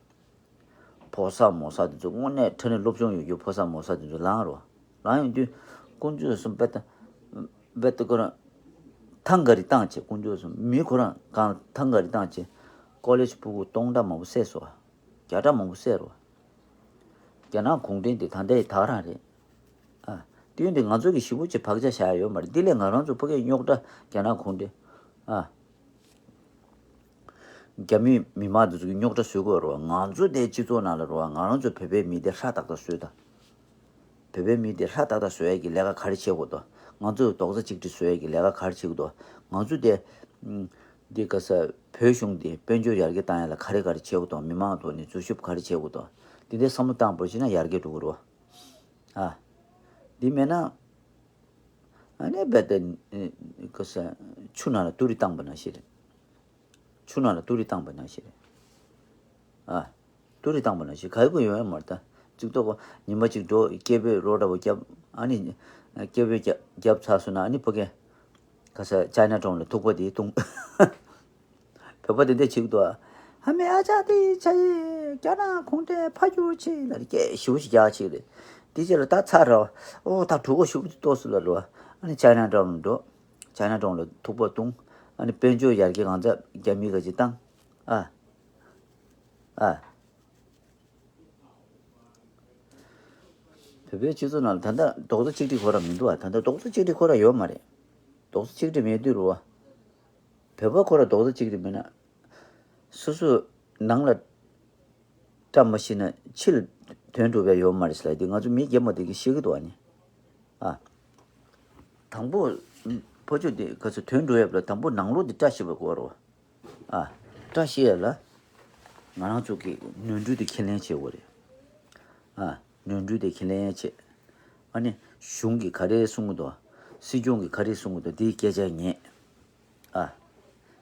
ཕོ་གསར་མོ་གསར་དེ་ཚོ་དངོས་གནས་ཁྲ་ནས་སློབ་སྦྱོང་ཡོད་རྒྱུ་ཕོ་གསར་མོ་གསར་དེ་ཚོ་ལངས་རོགས། ལངས་ཡོང་དུས་དཀོན་མཆོག་གསུམ་རྦད་དེ་རྦད་དེ་ཁོ་རང་ཐང་ག་རེ་བཏང་བྱས། དཀོན་མཆོག་གསུམ་མི་ཁོ་རང་གང་ཐང་ག་རེ་བཏང་བྱས། ཀོ་ལེཇ་ཕྲུ་གུ་སྟོང་ཕྲག་མང་པོ་བསད་སོང་། བརྒྱ་ཕྲག་མང་པོ་བསད་རོགས། རྒྱ་ནག་གུང་ཁྲན་དེ་ད་ལྟའི་དག་རང་རེད། ཨ། དེ་ཡིན་དུས་ང་ཚོ་གི་ཞེ་པོ་ཅིག་བག་ཆགས་བཞག་ཡོད་མ་རེད། འདི་ལས་ང་རང་ཚོ་ཕ་གིའི་རྙོག་དྲ་རྒྱ་ནག་གུང་ཁྲན། ཨ། རྒྱ་མི་མི་མང་དེ་ཚོ་གི་རྙོག་དྲ་བཟོ་དགོས་རེད་བ། ང་ཚོ་དེ་སྤྱི་ཚོགས་ནང་ལ་རེད་བ། ང་རང་ཚོ་བོད་པའི་མི་དེ་ཧྲ་ཏག་ཏག་བཟོས་དང་། བོད་པའི་མི་དེ་ཧྲ་ཏག་ཏག་བཟོ་ཡས་ཀྱི་ལས་ཀ་ག་རེ་བྱེད་དགོས་དོ། ང་ཚོ་རྡོག་རྩ་གཅིག་སྒྲིལ་བཟོ་ཡས་ཀྱི་ལས་ཀ་ག་རེ་བྱེད་དགོས་དོ། ང་ཚོ་དེ་ཨམ། འདི་ག་ས་བོད་གཞུང་དེ་དཔལ་འབྱོར་ཡར་རྒྱས་བཏང་ཡས་ལ་ག་རེ་ག་རེ་བྱེད་དགོས་དོ། མི་མང་ཐོག་ནས་འཛུལ་ཞུགས་ག་རེ་བྱེད་དགོས་དོ། དེ་འདྲའི་བསམ་བློ་བཏང་བ་ཞིག་ན་ཡར་རྒྱས་འགྲོ་གི་རེད་བ། ཨ། འདི་མེད་ན། ཨ་ནི་རྦད་དེ་ཨེ་ག་ས་ཆུ་ནང་ལ་ཏུ་རི་བཏང་པ་ནང་བཞིན་རེད། ཆུ་ནང་ལ་ཏུ་རི་བཏང་པ་ནང་བཞིན་རེད། ཨ། ཏུ་རི་བཏང་པ་ནང་བཞིན་ག་ཡི་གུ་ཡོང་ཡ་མ་རེད་ད། གཅིག་ཐོག་གོ་ཉི་མ་གཅིག་འགྲོ་སྐད་འབོད་རོ་འདྲ་པོ་བརྒྱབ། ཨ་ནི་སྐད་འབོད་བརྒྱབ་བརྒྱབ་ཚར་སོང་ན་ཨ་ནི་ཕ་གི་ག་ས་ཅའི་ན་ཊའུན་ལ་ཐུག་པ་དེ་བཏུང་། བོད་པ་དེ་འདྲ་བྱེད་ཀྱི་འདུག་ཨ། ཧ་མེ་ཨ་ཅག་དེ་ཆ་ཡི་རྒྱ་ནག་གུང་ཁྲན་ཕར་རྒྱུག་ཆེ་ལ་སྐད་ཞེ་པོ་ཞིག་རྒྱག་ཆེ་རེད། དེ་རྗེས་ལ་ད་ཚར་ར་ཨོ་ད་གྲུ་གུ་ཞེ་པོ་ཅིག་གཏོར་སོང་ལ་རོ། ཨ་ནི་ཅའི་ན་ཊའུན་ལ་འགྲོ། ཅའི་ན་ཊའུན་ལ་ཐུག་པ་བཏུང་། ཨ་ནི་དཔལ་འབྱོར་ཡར་རྒྱས་གང་ཚ་རྒྱ་མི་ག་ཅིག་བཏང་། ཨ། ཨ། བོད་པའི་སྤྱི་ཚོགས་ནང་ལ་ད་ལྟ་རྡོག་རྩ་གཅིག་སྒྲིལ་ཁོ་རང་མི་འདུག་ཨ། ད་ལྟ་རྡོག་རྩ་གཅིག་སྒྲིལ་ཁོ་རང་ཡོད་མ་རེད། རྡོག་རྩ་གཅིག་སྒྲིལ་མེད་དུས་རུ་བ། བོད་པ་ཁོ་རང་རྡོག་རྩ་གཅིག་སྒྲིལ་མེད་ན། སོ་སོ་ནང་ལ་བཀྲ་མ་ཤིས་ན་ཕྱི་ལ་དོན་འགྲུབ་ཡ་ཡོད་མ་རེད་ཟེར་ལབ་དུས་ང་ཚོ་མི་རྒན་མོ་དེ་གིས་ཤེས་ཀྱི་འདུག་ཨ་ནི། ཨ། དང་པོ། ཕོ་ཆོས་དེ་ག་ཚོད་དོན་འགྲུབ་ཡ་ལ་དང་པོ་ནང་ལོགས་དེ་བཀྲ་ཤིས་པ་དགོས་རོ། ཨ། བཀྲ་ཤིས་ཡ་ལ། ང་རང་ཚོ་གི་ནོར་འཁྲུལ་དེ་ཁས་ལེན་བྱེད་དགོས་རེད། ཨ། ནོར་འཁྲུལ་དེ་ཁས་ལེན་བྱེད། ཨ་ནི་གཞུང་གིས་ག་རེ་གསུང་གི་འདུག། སྲིད་སྐྱོང་གིས་ག་རེ་གསུང་གི་འདུག་འདིའི་སྐད་ཆ་ཉན། ཨ།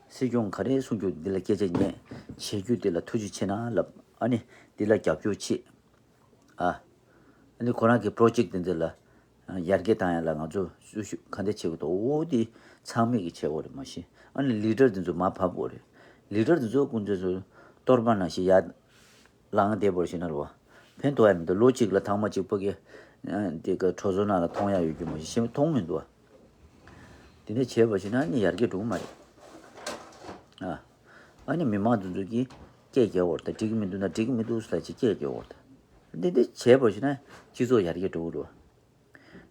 སྲིད་སྐྱོང་ག་རེ་གསུང་རྒྱུ་འདི་ལ་སྐད་ཆ་ཉན། བྱེད་རྒྱུ་འདི་ལ་ཐུགས་རྗེ་ཆེ་གནང་ལབ། ཨ་ནི་འདི་ལ་རྒྱབ་སྐྱོར་བྱེད། ཨ། ཨ་ནི་ཁོ་རང་གི་པྲོ་ཇེཀ་འདི་འདི་ལ་ཡར་རྒྱས་བཏང་ཡ་ལ་ང་ཚོ་སུ་ཞུ་ག་འདྲ་བྱེད་དགོས་འདུག། འོ་འདི་ཚང་མས་ཀྱི་བྱེད་དགོས་རེད་མ་གཞི། ཨ་ནི་ལི་ཌར་འདི་ཚོ་མར་ཕབ་དགོས་རེད། ལི་ཌར་འདི་ཚོ་ཀུན་ཚོད་ཚོ་གཏོར་མ་ནང་བཞིན་ཡར་ལངས་བསྡད་པར་ཞིག་ན་རེད་བ། ཕན་ཐོགས་ཡ་མི་འདུག། ལོ་གཅིག་ལ་ཐེངས་མ་གཅིག་ཕ་གི་ཨ་དེ་ག་གྲོས་ཚོགས་ནང་ལ་མཐོང་ཡ་ཡོད་རྒྱུ་མ་གཞི་གཞན་མཐོང་མི་འདུག་བ། དེ་འདྲ་བྱས་པ་ཞིག་ན་ནི་ཡར་རྒྱས་འགྲོ་གི་མ་རེད། ཨ། ཨ་ནི་མི་མང་དེ་ཚོ་གིས་སྐད་རྒྱག་འོར་ད། འགྲིག་གི་མི་འདུག་ན་འགྲིག་གི་མི་འདུག་ཟེར་ལ་ཅིག་སྐད་རྒྱག་འོར་ད། འདི་འདི་བྱས་པར་ཞུ་ན་སྤྱི་ཚོགས་ཡར་རྒྱས་འགྲོ་གི་རེད་བ།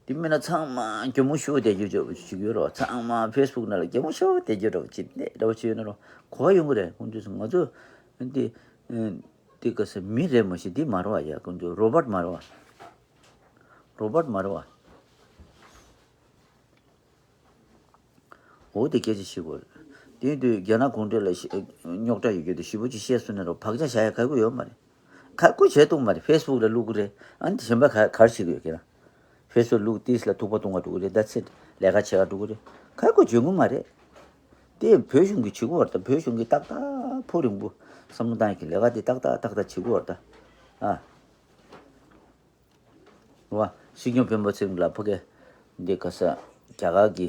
དེ་མིན་ན་ཚང་མ་གད་མོ་ཤོར་བསྡད་རྒྱུ་བྱུང་གི་ཡོད་རེད་བ། ཚང་མ་ཕེ་སི་བུག་ནང་ལ་གད་མོ་ཤོར་བསྡད་རྒྱུ་འདྲ་བོ་ཅིག་འདྲ་བོ་ཅིག་ཡོད་ན་རོ། གོ་བ་ཡོང་གི་རེད། ཁོང་ཚོས་ང་ཚོ་འདི་འདི་ག་ས་མི་རེད་མ་གཞི་འདི་མ་རེད་བ། ཡ་ཁོང་ཚོ་རོ་བཊ་མ་རེད་བ། རོ་བཊ་མ་རེད་བ། འོ་དེ་སྐད་ཆ་བཤད་དགོས་རེད། དེ་དུས་རྒྱ་ནག་གུང་ཁྲན་ལ་ཤ- རྙོག་དྲ་ཡོད་རྒྱུ་དེ་ཞེ་པོ་ཅིག་བཤད་སོང་ན་རོ། བག་ཆགས་བཞག་ཡ་ཁག་པོ་ཡོད་མ་རེད། ཁག་པོ་བྱས་ཐུབ་མ་རེད། ཕེ་སི་བུག་ལ་བླུག་གི་རེད། ཨ་ནི་གཞན་པ་ག- ག་རེ་བྱེད་ཀྱི་ཡོད་ཁྱེད་རང་། ཕེ་སི་བུག་བླུག་དུས་ལ་ཐུག་པ་གཏོང་ག་འགྲོ་གི་རེད། That's it། ལས་ཀ་བྱེད་ག་འགྲོ་གི་རེད། ཁག་པོ་བྱུང་གི་མ་རེད། དེ་བོད་གཞུང་གིས་བྱེད་དགོས་བ་རེད་ད། བོད་གཞུང་གིས་ཏག་ཏག་ཕོ་རིང་པོ་བསམ་བློ་བཏང་ཡ་གི་ལས་ཀ་དེ་ཏག་ཏག་ཏག་ཏག་བྱེད་དགོས་བ་རེད་ད། ཨ། རེད་བ། སྲིད་སྐྱོང་སྤེན་པ་ཚེ་རིང་ལགས་ཕ་གི་འདི་ག་ས་རྒྱ་གར་གྱི་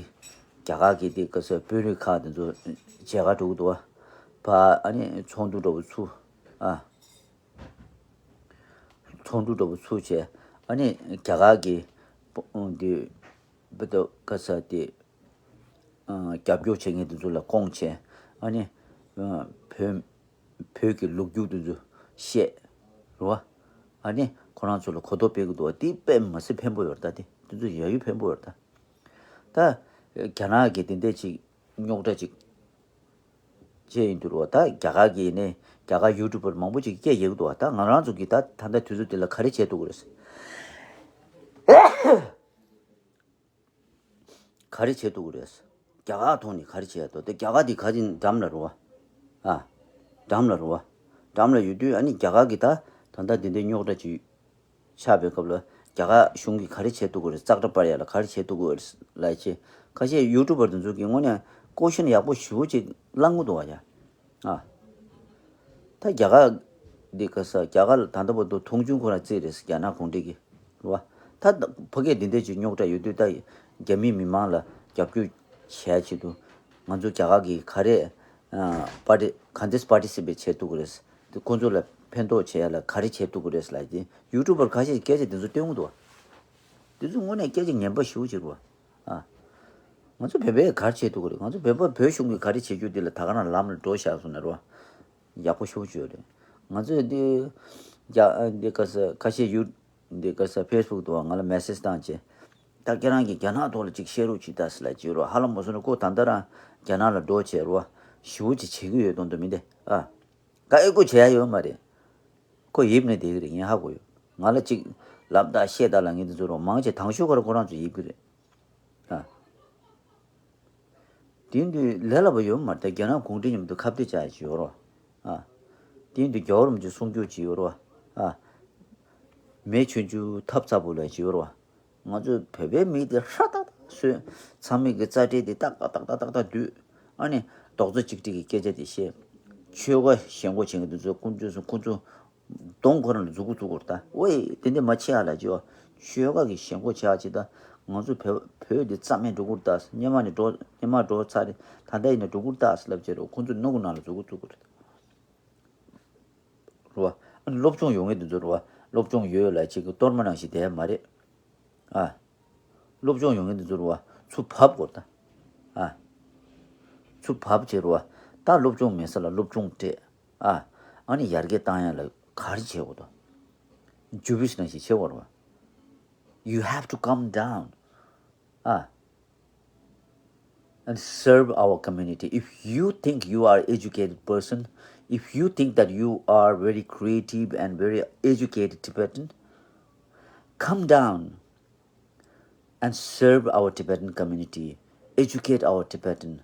རྒྱ་གར་གྱི་འདི་ག་ས་དཔོན་རིགས་ཁག་དེ་ཚོ་མཇལ་ཁ་འགྲོ་གི་འདུག་བ། ཕ་ཨ་ནི་ཚོགས་འདུ་འདྲ་བོ་ཚུགས། ཨ། ཚོགས་འདུ་འདྲ་བོ་ཚུགས་བྱས། ཨ་ནི་རྒྱ་གར་གྱི་འདི་བོད་དུ་ག་ས་དེ་རྒྱབ་སྐྱོར་བྱེད་མཁན་དེ་ཚོ་ལ་སྐོང་བྱས། ཨ་ནི་བོད་བོད་ཀྱི་ལོ་རྒྱུས་དེ་ཚོ་བཤད། རེད་བ། ཨ་ནི་ཁོ་རང་ཚོ་ལ་གོ་རྟོགས་སྤེལ་གི་འདུག་བ། དེ་དཔེ་མི་སྲིད་ཕན་པོ་ཡོད་རེད་ད། དེ་དེ་ཚོ་ཡ་ཡུ་ཕན་པོ་ཡོད་རེད་ད། ད་རྒྱ་ནག་གི་དེ་འདྲས་ཅིག་རྙོག་དྲ་ཅིག་བྱས་ཡིན་དུས་རེད་བ། ད་རྒྱ་གར་གི་ནས་རྒྱ་གར་ཡུ་ཊུབ་པར་མང་པོ་ཅིག་སྐད་རྒྱག་གི་འདུག་བ། ད་ང་རང་ཚོ་གིས་ད་ད་ལྟ་དུས་ཚོད་འདི་ལ་ག་རེ་བྱས་ཐུབ་ཀྱི་རེད། ག་རེ་བྱེད་ཐུབ་ཀྱི་རེད། རྒྱ་གར་ཐོག་ནས་ག་རེ་བྱེད་ཡ་འདུག་དེ་རྒྱ་གར་དེ་ག་ཅིག་འགྲམ་ལ་རེད་བ། ཨ། འགྲམ་ལ་རེད་བ། འགྲམ་ལ་ཡོད་དུས་ཨ་ནི་རྒྱ་གར་གྱི་ད་ད་ལྟ་དེ་འདྲའི་རྙོག་དྲ་ཅིག་ཆགས་པའི་སྐབས་ལ་རྒྱ་གར་གཞུང་གིས་ག་རེ་བྱེད་ཐུབ་ཀྱི་རེད། ཙག་སྒྲ་སྤར་ཡ་ལ་ག་རེ་བྱེད་ཐུབ་ཀྱི་རེད་ལབ་ཅེས། ཁ་ཤས་ཡུ་ཊུབ་པར་དེ་ཚོ་གིས་དངོས་གནས་ཀོ་ཤན་ཡག་པོ་ཞེ་པོ་ཅིག་བསླངས་ཀྱི་འདུག་བ་ཡ། ཨ། ད་རྒྱ་གར་འདི་ག་ས་རྒྱ་གར་ལ་ད་ལྟ་བར་དུ་མཐོང་ཆུང་ཁོ་རང་བརྩིས་རེད། རྒྱ་ནག་གུང་ཁྲན་གྱིས་རེད་བ། ད་ཕ་གིར་འདི་འདྲས་ཅིག་རྙོག་དྲ་ཡོད་དུས་ད་རྒྱ་མིས་མི་མང་ལ་རྒྱབ་སྐྱོར་བྱེད་ཡ་ཆེད་དུ་ང་ཚོ་རྒྱ་གར་གྱིས་ག་རེ་ཨ་པར་ཊི་ག་འདྲས་པར་ཊི་སི་པེཊ་བྱེད་ཐུབ་ཀྱི་རེད། དེ་ཁོ་ཚོ་ལ་ཕན་ཐོགས་བྱེད་ཡ་ལ་ག་རེ་བྱེད་ཐུབ་ཀྱི་རེད་ལབ་དེ་ཡུ་ཊུབ་པར་ཁ་ཤས་ཀྱིས་སྐད་ཆ་དེ་ཚོ་སྟོན་གྱི་འདུག་བ། དེ་ཚོ་དངོས་གནས་སྐད་ཆ་ངན་པ་ཞེ་པོ་ཅིག་རེད་བ། ཨ། ང་ཚོ་བོད་པས་ག་རེ་བྱེད་ཐུབ་ཀྱི་རེད། ང་ཚོ་བོད་པ་བོད་གཞུང་གིས་ག་རེ་བྱེད་རྒྱུ་དེ་ལ་ད་ག་རང་ལམ་ལ་འགྲོ་བཞག་སོང་ན་རོ། ཡག་པོ་ཤོག་བརྗོད་རེད། ང་ཚོས་འདི་རྒྱ་འདི་ག་ས་ཁ་ཤས་ཡུ་འདི་ག་ས་ཕེ་སི་བུག་དུ་ང་ལ་མེ་སེ་ཇི་བཏང་བྱས། ད་ཁྱེད་རང་གིས་རྒྱ་ནག་ཐོག་ལ་ཅིག་བཤད་རོགས་ཅིག་ད་ཟེར་ལ་བྱེད་རོགས། ཧ་ལམ་མ་སོང་ན་ཁོ་ད་ལྟ་རང་རྒྱ་ནག་ལ་འགྲོ་བྱས་རོགས་ཞེ་པོ་ཅིག་བྱེད་ཀྱི་ཡོད་མདོག་མདོག་མི་འདི་ཨ། ཀ་ཨེ་ཁོ་བྱེད་ཡ་ཡོད་མ་རེད། ཁོ་ཡིབ་ནས་བསྡད་ཀྱི་རེད། ངས་ཧ་གོ་ཡོད། ང་ལ་ཅིག་ལབ་དང་བཤད་དང་ལབ་མཁན་དེ་ཚོ་རོ་མང་ཆེ་དང་ཤོས་ཁོ་རང་ཁོ་རང་ཚོ་ཡིབ་ཀྱི་རེད། ཨ། དེ་དུས་ལས་སླ་པོ་ཡོད་མ་རེད། ད་རྒྱ་ནག་གུང་ཁྲན་མཉམ་དུ་ཁ་གཏད་བཅག་ཡ་ཅིག་ཡོད་རོ། ཨ། དེ་དུས་རྒྱལ་བ་རིན་པོ་ཆེ་གསུང་རྒྱུ་ཅིག་ཡོད་རོ། ཨ། མེ་ཆུང་ཆུང་ཐབ་ཚ་པོ་ལ་ཅིག་ཡོད་རོ། ང་ཚོའི་བོད་པའི་མི་དེ་ཧྲ་ཏག་ཏག་བཟོས། ཚང་མས་ཀྱི་རྩ་ཁྲལ་དེ་ཏག་ཏག་ཏག་ཏག་ཏག་ཏག་བསྡུས། ཨ་ནི་རྡོག་རྩ་གཅིག་སྒྲིལ་གྱི་སྐད་ཆ་དེ་བཤད། ཆོལ་ཁ་ཞེན་ཁོག་བྱེད་མཁན་དེ་ཚོ་ཀུན་སྤྱོད་སོང་ཁོ་ཚོ་གདོང་ཁོ་རང་ལ་མཛུབ་གུ་བཙུགས་དགོས་རེད་ད། ཝེ་དེ་འདྲ་མ་བྱེད་ཨ་ལ་ཅོ། ཆོལ་ཁ་གི་ཞེན་ཁོག་བྱེད་ཨ་ཅི་ད། ང་ཚོ་བོད་བོད་འདི་རྩ་མེད་འགྲོ་གི་རེད་ད། སྔོན་མ་ནས་འགྲོ་སྔོན་མ་འགྲོ་ཚར་རེད། ད་ལྟ་ཡིན་ན་འགྲོ་གི་རེད་ད་ལབ་བྱས་རོགས། ཁོ་ཚོ་སྣུམ་གི་ནང་ལ་མཛུབ་གུ་བཙུགས་དགོས་རེད། རེད་བ། ཨ་ནི་སློབ་སྦྱོང་ཡོད་མཁན་དེ་ཚོ་རེད་བ། སློབ་སྦྱོང་ཡོད་ལ་ཅིག་གི་གཏོར་མ་ནང་བཞིན་བསྡད་ཡ་མ་རེད། ཨ། སློབ་སྦྱོང་ཡོད་མཁན་དེ་ཚོ་རེད་བ། ཚུར་བབས་དགོས་རེད་ད། ཨ། ཚུར་བབས་བྱས་རེད་བ། ད་སློབ་སྦྱོང་མེད་ས་ལ་སློབ་སྦྱོང་སྤྲད། ཨ། ཨ་ནི་ཡར་རྒྱས་བཏང་ཡ་ལ་ག་རེ་བྱེད་དགོས་དོ། ཇུ་བིས་ནང་བཞིན་བྱེད་དགོས་རེད་བ། You have to come down. ཨ། and serve our community. If you think you are educated person, if you think that you are very creative and very educated Tibetan, come down and serve our Tibetan community, educate our Tibetan,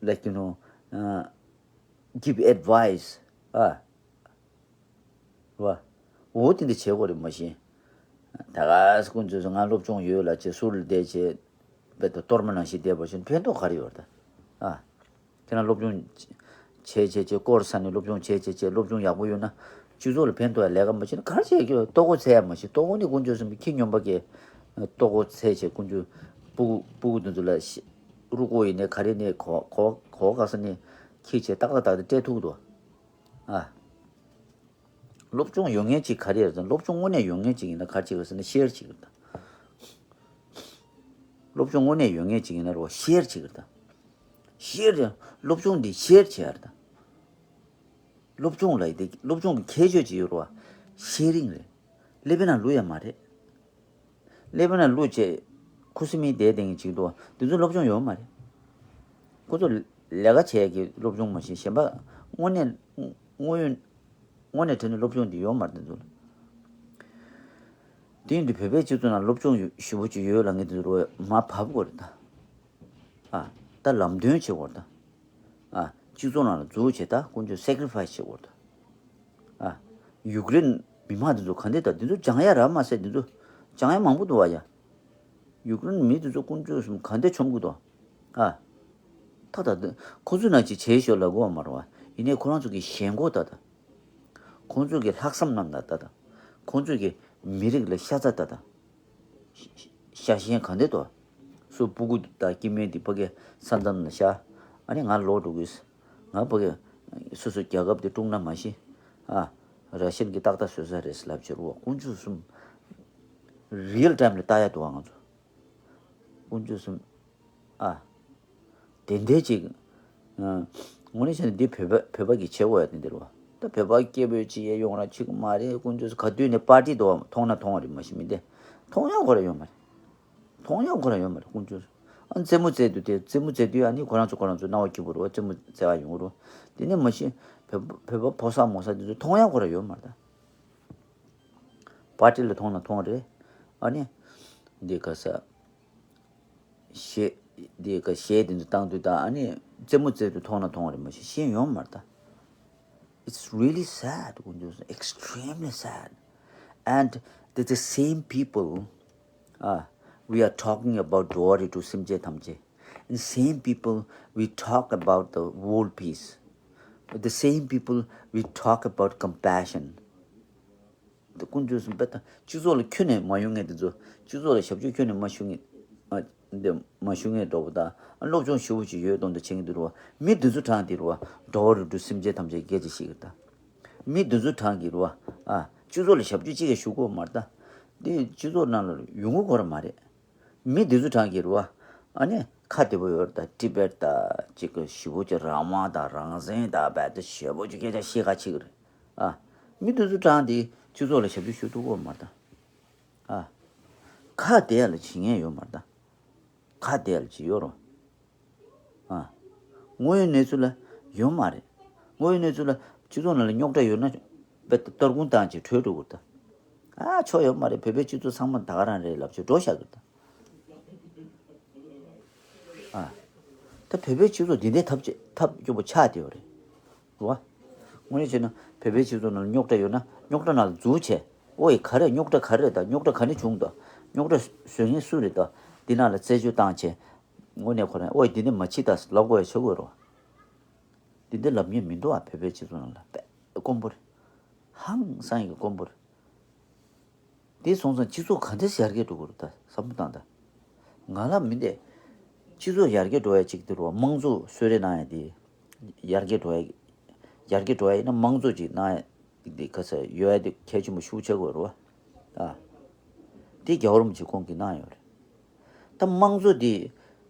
like, you know, uh, give advice. ཨ། རེད་བ། འོ་དེ་འདྲ་བྱེད་དགོས་རེད་མ་གཞི། ད་ག་སེ་ཀུན་སྤྱོད་སོང་ང་སློབ་སྦྱོང་ཡོད་ལབ་བྱས་ཟུར་ལ་བསྡད་བྱས། རྦད་དེ་གཏོར་མ་ནང་བཞིན་བསྡད་པ་བཞིན་ཕན་ཐོགས་ག་རེ་ཡོད་རེད་ད། ཨ། ཁྱེད་རང་སློབ་སྦྱོང་བྱས་བྱས་བྱས་སྐོར་ས་ནས་སློབ་སྦྱོང་བྱས་བྱས་བྱས་སློབ་སྦྱོང་ཡག་པོ་ཡོད་ན་སྤྱི་ཚོགས་ལ་ཕན་ཐོགས་ཡ་ལས་ཀ་མ་བྱས་ན་ག་རེ་བྱེད་ཀྱི་ཡོད། ལྟོ་གོས་འཚོལ་ཡ་མ་གཞི། ལྟོ་གོས་ནི་ཀུན་སྤྱོད་སོང་གི་ཁྱི་སྨྱོན་པ་གིས་ལྟོ་གོས་འཚོལ་བྱས་ཀུན་སྤྱོད་སྤུ་གུ་སྤུ་གུ་དེ་ཚོ་ལ་ཤི་རུ་ཀོ་ཡིན་ནའི་ག་རེ་ནས་གོ་གོ་གོ་ག་ས་ནས་ཁྱི་བྱས་ཏག་ཏག་ཏག་ཏག་སྤྲད་ཐུབ་ཀྱི་འདུག་ཨ། སློབ་སྦྱོང་ཡོད་མཁན་ཅིག་ག་རེ་རེད་ཟེར་ན། སློབ་སྦྱོང་དངོས་གནས་ཡོད་མཁན་ཅིག་ཡིན་ན་ག་རེ་བྱེད་དགོས་ཟེར་ན་ཤེར་བྱེད་དགོས་རེད་ད། སློབ་སྦྱོང་དངོས་གནས་ཡོད་མཁན་ཅིག་ཡིན་ན་རོ་ཤེར་བྱེད་དགོས་རེད་ད། ཤེར་རེད། སློབ་སྦྱོང་འདི་ཤེར་བྱེད་ཡ་རེད་ད། སློབ་སྦྱོང་ལ་དེ་སློབ་སྦྱོང་གི་ཁྱད་ཆོས་ཅིག་ཡོད་རེད་བ། ཤེ་རིང་རེད། ཀླད་པའི་ནང་བླུག་ཡ་མ་རེད། ཀླད་པའི་ནང་བླུག་བྱས་ཁུ་སིམ་མེར་བསྡད་བསྡད་མཁན་ཅིག་འདུག་བ། དེ་ཚོ་སློབ་སྦྱོང་ཡོད་མ་རེད། ཁོ་ཚོ་ལས་ཀ་བྱས་ཀྱི་སློབ་སྦྱོང་མ་གཞི་གཞན་པ་དངོས་གནས་དངོས་ཡོད་དངོས་གནས་དྲན་ནས་སློབ་སྦྱོང་དེ་ཡོད་མ་རེད་དེ་ཚོ་ལ། དེ་ཡིན་དུས་བོད་པའི་སྤྱི་ཚོགས་ནང་སློབ་སྦྱོང་ཞེ་པོ་ཅིག་ཡོད་ལབ་མཁན་དེ་ཚོ་མར་བབས་དགོས་རེད་ད། ཨ། ད་ལམ་སྟོན་བྱེད་དགོས་རེད་ད། ཨ། སྤྱི་ཚོགས་ནང་ལ་འཛུལ་བྱས་ད་དཀོན་མཆོག་སེ་ཀི་རི་ཕའི་སི་བྱེད་དགོས་རེད་ད། ཨ། ཡུཀ་རེན་མི་མང་དེ་ཚོ་ག་འདྲ་ད་དེ་ཚོ་སྦྱང་ཡ་རག་མ་ཟད་དེ་ཚོ་སྦྱང་ཡ་མང་པོ་འདུག་བ་ཡ། ཡུཀ་རེན་མི་དེ་ཚོ་དཀོན་མཆོག་གསུམ་ག་འདྲ་མཆོང་གི་འདུག་ཨ། ད་ད་ཁོ་ཚོ་ནང་ཅིག་བྱེད་ཤོག་ལབ་དགོས་བ་མ་རེད་བ། ཡིན་ནའི་ཁོ་རང་ཚོ་གི་ཞེན་ཁོག་ད་ད། ཁོང་ཚོ་གི་ལྷག་བསམ་རྣམས་ད་ད་ད། ཁོང་ཚོ་གི་མི་རིགས་ལ་ཤ་ཚ་ད་ད། ཤ་ཤེས་ག་འདྲ་དོ། སུ་སྤུ་གུ་དང་སྐྱེ་དམན་དེ་ཕ་གི་ས་མཚམས་ལ་ཤ། ཨ་ནི་ང་ལོག་འགྲོ་དགོས། ང་ཕ་གི་སོ་སོ་རྒྱལ་ཁབ་དེ་དཀྲུག་ན་མ་ཤི། ཨ། ར་ཤན་གྱི་ཏག་ཏག་བཟོས་ས་རེད་ལབ་ཕྱིར་བ་དཀོན་མཆོག་གསུམ། རི་ཡལ་ཊའིམ་ལ་ལྟ་ཡ་འདུག་བ་ང་ཚོ། དཀོན་མཆོག་གསུམ། ཨ། དེ་འདྲའི་ཅིག་ཨ། དངོས་གནས་བྱས་ན་འདི་བོད་པ་བོད་པ་གི་བྱེད་དགོས་ཡ་དེ་འདྲ་རེད་བ། ད་བོད་པ་སྐད་འབོད་ཅིག་ཡས་ཡོང་ར་ཅིག་མ་རེད། དཀོན་མཆོག་གསུམ་ག་དུས་ནས་པར་ཊི་འདུག་བ་མཐོང་ན་མཐོང་བ་རེད་མ་གཞི་མི་འདི་མཐོང་ཡ་ཁོ་ར་ཡོད་མ་རེད། མཐོང་ཡ་ཁོ་ར་ཡོད་མ་རེད་དཀོན་མཆོག་གསུམ། ཨ་རྩེད་མོ་རྩེ་དུས་དེ་རྩེད་མོ་རྩེ་དུས་ཨ་ནི་ཁོ་རང་ཚོ་ཁོ་རང་ཚོ་སྣང་བ་སྐྱིད་པོ་རེད་བ། རྩེད་མོ་རྩེ་བ་ཡོང་གི་རེད་བ། དེ་ནས་མ་གཞི་བོད་པ་བོད་པ་ཕོ་གསར་མོ་གསར་དེ་ཚོ་མཐོང་ཡ་ཁོ་ར་ཡོད་མ་རེད་ད། པར་ཊི་ལ་མཐོང་ན་མཐོང་རེད། ཨ་ནི། འདི་ག་ས། གཞས། འདི་ག་གཞས་འདི་ཚོ་བཏང་དུས་ད་ཨ་ནི། རྩེད་མོ་རྩེ་དུས་མཐོང་ན་མཐོང་རེད་མ་གཞི་ཤེས་ཡོང་མ་རེད་ད། It's really sad དཀོན་མཆོག་གསུམ། Extremely sad. And the, the same people, uh, we are talking about འགྲོ་བ་རིགས་དྲུག་སེམས་ཅན་ཐམས་ཅད. And same people, we talk about the world peace. The same people, we talk about compassion. དཀོན་མཆོག་གསུམ། དཔེ་ད་སྤྱི་ཚོགས་ལ་ཁྱོན་ནས་མ་ཡོང་མཁན་དེ་ཚོ། སྤྱི་ཚོགས་ལ་ཞབས་ཕྱི་ཁྱོན་ནས་མ་ཞུ་མཁན། ཨ། འདི་མ་ཞུ་མཁན་འདྲ་པོ་དང་། ཨ། སློབ་སྦྱོང་ཞེ་པོ་ཅིག་ཡོད་མདོག་མདོག་བྱེད་མཁན་དེ་རུ་བ། མི་དེ་ཚོ་གྲས་དེ་རུ་བ། འགྲོ་བ་རིགས་དྲུག་སེམས་ཅན་ཐམས་ཅད་སྐད་ཆ་བཤད་ཀྱི་རེད་ད། མི་དེ་ཚོ་གྲས་ཀྱི་རུ་བ། ཨ། སྤྱི་ཚོགས་ལ་ཞབས་ཕྱི་གཅིག་ཀྱང་ཞུ་གི་ཡོད་མ་རེད་ད། འདི་སྤྱི་ཚོགས་ནང་ལ་ཡོང་གི་ཁོ་ར་མ་རེད། མི་འདི་ཚོ་གྲས་ཀྱི་རུ་བ། ཨ་ནི་ཁ་བདེ་པོ་ཡོད་རེད་ད། ཊི་བེཊ་ད་ཅིག་གི་ཞེ་པོ་ཅིག་རང་དབང་དང་རང་བཙན་དང་རྦད་དེ་ཞེ་པོ་ཅིག་སྐད་ཆ་བཤད་ཁ་ཕྱེ་གི་རེད། ཨ། མི་འདི་ཚོ་གྲས་འདི་སྤྱི་ཚོགས་ལ་ཞབས་ཕྱི་ཞུ་ཐུབ་ཀྱི་ཡོད་མ་རེད་ད། ཨ། ཁ་བདེ་ཡ་ལ་བྱེད་མཁན་ཡོད་མ་རེད་ད། ཁ་བདེ་ཡ་ལ་བྱེད་ཡོད་རེད། ཨ། དངོས་ཡོད་གནས་ཚུལ་ལ་ཡོད་མ་རེད། དངོས་ཡོད་གནས་ཚུལ་ལ་སྤྱི་ཚོགས་ནང་ལ་རྙོག་དྲ་ཡོད་ན་དཔེ་སྟོར་ཁུང་བཏང་བྱས་བྲོས་འགྲོ་དགོས་རེད་ད། ཨ། ཆོ་ཡོད་མ་རེད། བོད་པའི་སྤྱི་ཚོགས་ཚང་མ་ད་ག་རང་རེད་ལབ་བྱས་འགྲོ་བཞག་གི་རེད་ད། ཨ། ད་བོད་པའི་སྤྱི་ཚོགས་འདི་འདྲའི་ཐབས་ཅི་ཐབས་སྐྱོ་པོ་ཆགས་བསྡད་ཡོད་རེད། རེད་བ། དངོས་གནས་བྱས་ན་བོད་པའི་སྤྱི་ཚོགས་ནང་ལ་རྙོག་དྲ་ཡོད་ན་རྙོག་དྲ་ནང་ལ་འཛུལ་བྱས། ཨོ་ཡ་ག་རེ་རྙོག་དྲ་ག་རེ་རེད་ད། རྙོག་དྲ་ག་ནས་བྱུང་ད། རྙོག་དྲ་བཟོ་མཁན་སུ་རེད་ད། འདི་ནང་ལ་རྩད་གཅོད་བཏང་བྱས། དངོས་གནས་ཁོ་རང་ཨོ་ཡ་འདི་འདྲ་མ་བྱེད་ད་ལབ་དགོས་ཡ་ཆགས་ཀྱི་ཡོད་རེད་བ། འདི་འདྲ་ལབ་མཁན་མི་འདུག་ཨ། བོད་པའི་སྤྱི་ཚོགས་ནང་ལ་དཔེ་དཀོན་པོ་རེད། ཧང་སང་ཡ་གི་དཀོན་པོ་རེད། དེ་སོང་ཙང་སྤྱི་ཚོགས་ག་འདྲས་ཡར་རྒྱས་འགྲོ་གི་རེད་ད་བསམ་བློ་བཏང་ད། ང་ལ་མི་འདས། སྤྱི་ཚོགས་ཡར་རྒྱས་འགྲོ་ཡ་གཅིག་དེ་རུ་བ་དམངས་གཙོ་གསོལ་རས་གནང་ཡ་དེ། ཡར་རྒྱས་འགྲོ་ཡ། ཡར་རྒྱས་འགྲོ་ཡ་ཡིན་ན་དམངས་གཙོ་ཅིག་གནང་ཡ་དེ་ག་ས་ཡོད་ཡ་དེ་གལ་ཆེན་པོ་ཤུགས་ཆེ་དགོས་རེད་བ། ཨ། དེ་རྒྱལ་བ་རིན་པོ་ཆེ་ཁོང་གིས་གནང་ཡོད་རེད། ད་དམངས་གཙོ་དེ་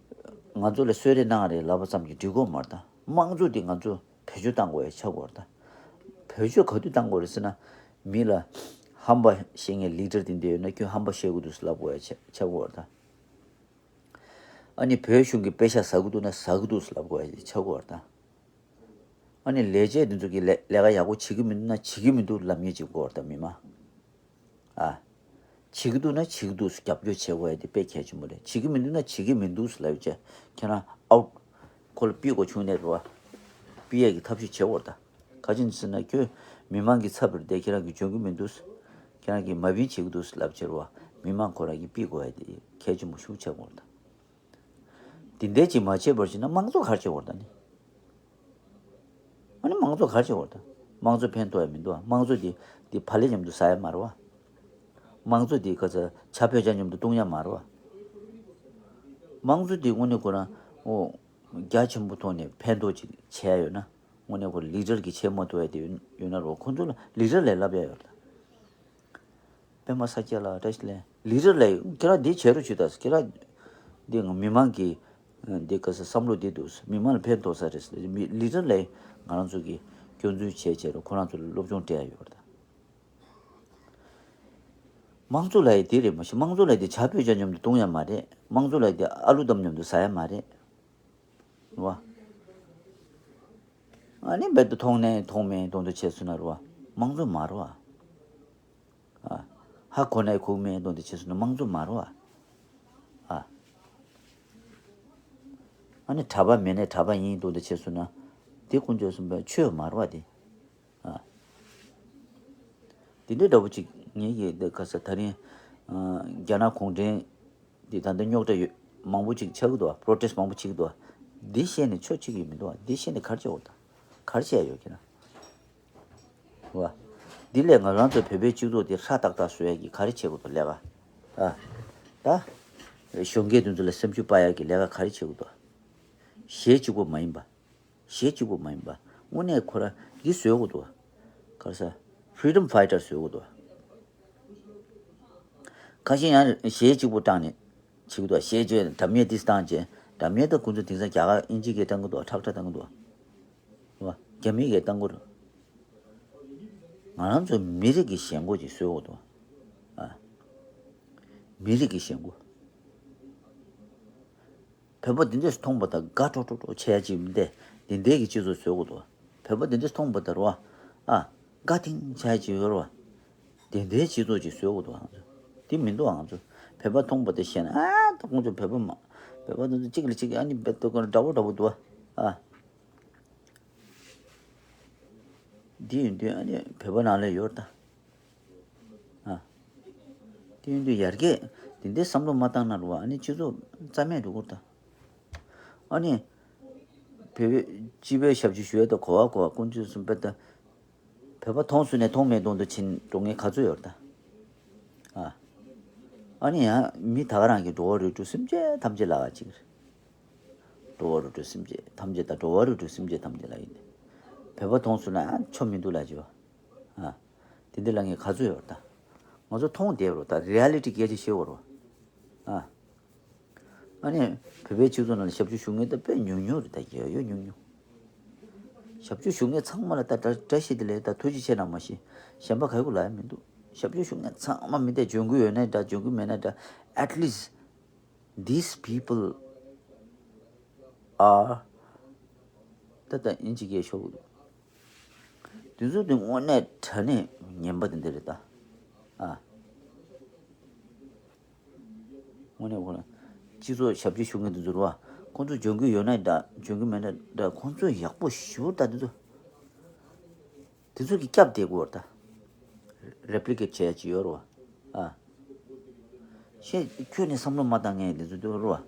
ང་ཚོ་ལ་གསོལ་རས་གནང་རེད་ལབ་པ་ཙམ་གྱིས་འགྲིག་གི་མ་རེད་ད། དམངས་གཙོ་དེ་ང་ཚོ་བེད་སྤྱོད་བཏང་དགོས་ཡ་ཆགས་ཀྱི་ཡོད་རེད་ད། བེད་སྤྱོད་ག་དུས་བཏང་དགོས་རེད་ཟེར་ན། མི་ལ་ཧམ་པ་བཤད་མཁན་ལི་ཌར་དེ་འདྲ་ཡོད་ན་ཁྱོད་ཧམ་པ་བཤད་དགོས་འདུག་ཟེར་ལབ་དགོས་ཡ་ཆགས་ཆགས་ཀྱི་ཡོད་རེད་ད། ཨ་ནི་བོད་གཞུང་གི་པེ་ཤག་ཟ་གི་འདུག་ན་ཟ་གི་འདུག་ཟེར་ལབ་དགོས་ཡ་ཆགས་ཀྱི་ཡོད་རེད་ད། ཨ་ནི་ལས་བྱེད་འདི་ཚོ་གི་ལས་ལས་ཀ་ཡག་པོ་བྱེད་ཀྱི་མི་འདུག་ན་བྱེད་ཀྱི་མི་འདུག་ལབ་མཁན་ཅིག་དགོས་རེད་ད་མི་མང་། ཨ། བྱེད་ཀྱི་འདུག་ན་བྱེད་ཀྱི་འདུག་ཟེར་རྒྱབ་སྐྱོར་བྱེད་དགོས་ཡ་དེ་དཔེ་གལ་ཆེན་པོ་རེད། བྱེད་ཀྱི་མི་འདུག་ན་བྱེད་ཀྱི་མི་འདུག་ཟེར་ལབ་ཡོད་ཅེ་ཁྱེད་རང་ཨའུཊ་ཁོ་ལ་ཕུད་དགོས་བྱུང་ནས་རེད་བ། ཕུད་ཡ་གི་ཐབས་ཤེས་བྱེད་དགོས་རེད་ད། ག་ཅི་ཟེར་ན་ཁྱོད་མི་མང་གི་ཚབ་རེད་དེ་ཁྱེད་རང་གིས་འཇོན་གྱི་མི་འདུག་ཁྱེད་རང་གིས་མ་བིན་བྱེད་ཀྱི་འདུག་ཟེར་ལབ་ཕྱིར་བ། མི་མང་ཁོ་རང་གིས་ཕུད་དགོས་ཡ་དེ་གལ་ཆེན་པོ་ཤུགས་ཆེ་དགོས་རེད་ད། དེ་འདྲས་ཅིག་མ་བྱས་པར་བྱས་ན་དམངས་གཙོ་ག་རེ་བྱེད་དགོས་རེད་ད་ནི། ཨ་ནི་དམངས་གཙོ་ག་རེ་བྱེད་དགོས་རེད་ད། དམངས་གཙོ་ཕན་ཐོགས་ཡ་མི་འདུག་ཨ། དམངས་གཙོ་དེ་དེ་བག་ལེབ་མཉམ་དུ་ཟ་ཡ་མ་རེད་བ། དམངས་གཙོ་དེ་ག་ཚ་ཇ་བོད་ཇ་མཉམ་དུ་བཏུང་ཡ་མ་རེད་བ། དམངས་གཙོ་དེ་དངོས་གནས་ཁོ་རང་ཨོ་རྒྱ་ཆེན་པོ་ཐོག་ནས་ཕན་ཐོགས་ཅིག་བྱས་ཡོད་ན། དངོས་གནས་ཁོ་ལི་ཌར་གྱིས་བྱེད་མ་ཐུབ་ཡ་དེ་ཡོད་ན་རོ་ཁོ་ཚོ་ལ་ལི་ཌར་ལས་ལབ་ཡ་ཡོད་རེད་ད། པད་མ་ས་སྐྱ་ལགས་བཀྲ་ཤིས་ལན་ལི་ཌར་ལས་ཁྱེད་རང་འདི་བྱེད་རོགས་བྱེད་ད་ཟེར། ཁྱེད་རང་འདི་ང་མི་མང་གི་འདི་ག་ས་བསམ་བློ་འདི་འདུག་ཟེར། མི་མང་ལ་ཕན་ཐོགས་ས་རེད་ཟེར། མི་ལི་ཌར་ལས་ང་རང་ཚོ་གི་ སྐྱོན་འཛུགས་བྱས་བྱས་རུ་ཁོ་རང་ཚོ་ལ་སློབ་སྦྱོང་སྤྲད་ཡ་ཡོད་རེད་ད། དམངས་གཙོ་ལབ་ཡ་དེ་རེད་མ་གཞི། དམངས་གཙོ་ལབ་ཡ་དེ་ཇ་ཕུད་ཇ་མཉམ་དུ་བཏུང་ཡ་མ་རེད། དམངས་གཙོ་ལབ་ཡ་དེ་ཨ་ལུ་དམ་མཉམ་དུ་ཟ་ཡ་མ་རེད། རེད་བ། ཨ་ནི་རྦད་དེ་མཐོང་ནས་མཐོང་མེད་མདོག་མདོག་བྱས་སོང་ན་རེད་བ། དམངས་གཙོ་མ་རེད་བ། ཨ། ཧ་གོ་ནས་གོ་མེད་མདོག་མདོག་བྱས་སོང་ན་དམངས་གཙོ་མ་རེད་བ། ཨ། ཨ་ནི་གྲྭ་པ་མེད་ནས་གྲྭ་པ་ཡིན་མདོག་མདོག་བྱས་སོང་ན། དེ་དཀོན་མཆོག་གསུམ་པའི་ཆོས་མ་རེད་བ་དེ། ཨ། དེ་འདྲའི་འདྲ་པོ་ཅིག་ངེད་ཀྱི་འདི་ག་ས་ད་རིང་། ཨ། རྒྱ་ནག་གུང་ཁྲན་འདི་ད་ལྟ་རྙོག་དྲ་ཡོད་མང་པོ་ཅིག་ཆགས་ཀྱི་འདུག་བ། པྲོ་ཊེ་སི་མང་པོ་བྱེད་ཀྱི་འདུག་བ། འདི་བཤད་ནས་ཆོ་ཅིག་ཡོད་མི་འདུག་བ། འདི་བཤད་ནས་ག་རེ་བྱེད་འོ་ད། ག་རེ་བྱེད་ཡ་ཡོད་ཀྱི་ན། བ། འདི་ལས་ང་རང་ཚོ་བོད་པའི་སྤྱི་ཚོགས་འདི་ཧྲ་ཏག་ཏག་བཟོ་ཡ་གི་ག་རེ་བྱེད་དགོས་འདུག་ལས་ཀ། ཨ། ད། གཞོན་སྐྱེས་དེ་ཚོ་ལ་སེམས་ཤུགས་སྤར་ཡ་གི་ལས་ཀ་ག་རེ་བྱེད་དགོས་འདུག་གཞས་གཅིག་པོ་མ་ཡིན་པ། གཞས་གཅིག་པོ་མ་ཡིན་པ། དངོས་གནས་ཁོ་རང་འདི་བཟོས་དགོས་འདུག་བ། ག་རེ་ཟ། ཕི་རི་ཌམ་ཕའི་ཊར་བཟོས་དགོས་འདུག་བ། ཁ་ཤས་ཡང་གཞས་གཅིག་པོ་བཏང་ནས་བྱེད་ཀྱི་འདུག་བ། གཞས་བརྗོད་འགྲམ་ཉེ་འདི་བཏང་བྱས། འགྲམ་ཉེ་ད་ཁོ་ཚོ་དེང་སང་རྒྱ་གར་དབྱིན་ཇི་གིས་བཏང་གི་འདུག་བ། ཁྲག་ཁྲག་བཏང་གི་འདུག་བ། རེད་བ། རྒྱ་མི་གིས་བཏང་གི་རེད། ང་རང་ཚོ་མི་རིགས་ཀྱི་ཞེན་ཁོག་ཅིག་བཟོས་དགོས་འདུག་བ། ཨ། མི་རིགས་ཀྱི་ཞེན་ཁོག་བོད་པ་འདི་འདྲས་མཐོང་པ་དང་དགའ་ཀྲོག་ཀྲོག་ཀྲོག་བྱས་ཡ་ཅིག་མི་འདས། འདི་འདྲས་ཀྱི་སྤྱི་ཚོགས་བཟོ་དགོས་འདུག་བ། བོད་པ་འདི་འདྲས་མཐོང་པ་དང་རེད་བ། ཨ། དགའ་ཐིང་བྱས་ཡ་ཅིག་ཡོད་རེད་བ། དེ་འདྲའི་སྤྱི་ཚོགས་ཅིག་བཟོ་དགོས་འདུག་ང་ཚོ། དེ་མི་འདུག་ང་ཚོ། བོད་པ་མཐོང་པ་དེ་ཤེས་ན། ཨ། ད་ཁོང་ཚོ་བོད་པ་མ། བོད་པ་དེ་ཚོ་གཅིག་ལ་གཅིག་ཨ་ནི་བོད་དོ་ཀ་འདྲ་བོ་འདྲ་བོ་འདུག་ཨ། འདི་ཡིན་དུས་ཨ་ནི་བོད་པ་ནང་ལ་ཡོད་ད། ཨ། དེ་ཡིན་དུས་ཡར་རྒྱས་དེ་འདྲའི་བསམ་བློ་མ་བཏང་ན་རུ་ཨ་ནི་སྤྱི་ཚོགས་རྩ་མེད་འགྲོ་གི་རེད་ད། ཨ་ནི། བོད་པའི་སྤྱི་པའི་ཞབས་ཕྱི་ཞུ་ཡ་ད་གོ་བ་གོ་བ་དཀོན་མཆོག་གསུམ་པའི་ད། བོད་པ་མཐོང་སོང་ནས་མཐོང་མེད་མདོག་མདོག་བྱེད་འགྲོ་མཁན་ག་ཚོད་ཡོད་རེད་ད། ཨ། ཨ་ནི་ཡང་མི་ད་ག་རང་གི་འགྲོ་བ་རིགས་དྲུག་སེམས་ཅན་ཐམས་ཅད་ལ་ག་ཅིག་རེད། འགྲོ་བ་རིགས་དྲུག་སེམས་ཅན་ཐམས་ཅད་དང་འགྲོ་བ་རིགས་དྲུག་སེམས་ཅན་ཐམས་ཅད་ལ་ཡིན་ཏེ། བོད་པ་མཐོང་སོང་ན་ཨ་ཆོ་མི་འདུག་ལབ་ཀྱི་ཡོད། ཨ། དེ་འདྲ་ལབ་མཁན་ག་ཚོད་ཡོད་རེད་ད། ང་ཚོ་མཐོང་བསྡད་རོགས་ད། རི་ཨ་ལི་ཊི་སྐད་ཆ་བཤད་དགོས་རེད་བ། ཨ། ཨ་ནི། བོད་པའི་སྤྱི་ཚོགས་ནང་ལ་ཞབས་ཕྱི་ཞུ་མཁན་ད་དཔེ་ཉུང་ཉུང་རེད་ད། ཡོད་ཡོད་ཉུང་ཉུང་། ཞབས་ཕྱི་ཞུ་མཁན་ཚང་མ་ལ་ད་ད་བཀྲ་ཤིས་བདེ་ལེགས་ད་ཐུགས་རྗེ་ཆེ་ན་མ་གཞི་གཞན་པ་ག་ཡོད་ལབ་ཡ་མི་འདུག་ཞབས་ཕྱི་ཞུ་མཁན་ཚང་མ་མི་དེ་འཇོན་གི་ཡོད་ན་འདྲ་འཇོན་གི་མེད་ན་འདྲ། At least these people are ད་ད་ཨིན་ཇི་སྐད་ཤོར་གི་འདུག་དེ་ཚོ་དེ་དངོས་གནས་དྲང་གནས་ངན་པ་དེ་འདྲ་རེད་ད། ཨ། དངོས་གནས་ཁོ་རང་སྤྱི་ཚོགས་ཞབས་ཕྱི་ཞུ་མཁན་དེ་ཚོ་རེད་བ། ཁོང་ཚོ་འཇོན་གི་ཡོད་ན་འདྲ་འཇོན་གི་མེད་ན་འདྲ། ཁོང་ཚོ་ཡག་པོ་ཞེ་པོ་ད་དེ་ཚོ། དེ་ཚོ་གི་སྐྱབས་བསྡད་དགོས་རེད་ད། Replicate བྱེད་ཡ་ཅིག་ཡོད་རེད་བ། ཨ། ཤེས་ཁྱོད་ནས་བསམ་བློ་མ་བཏང་མཁན་དེ་ཚོ་འདུག་རེད་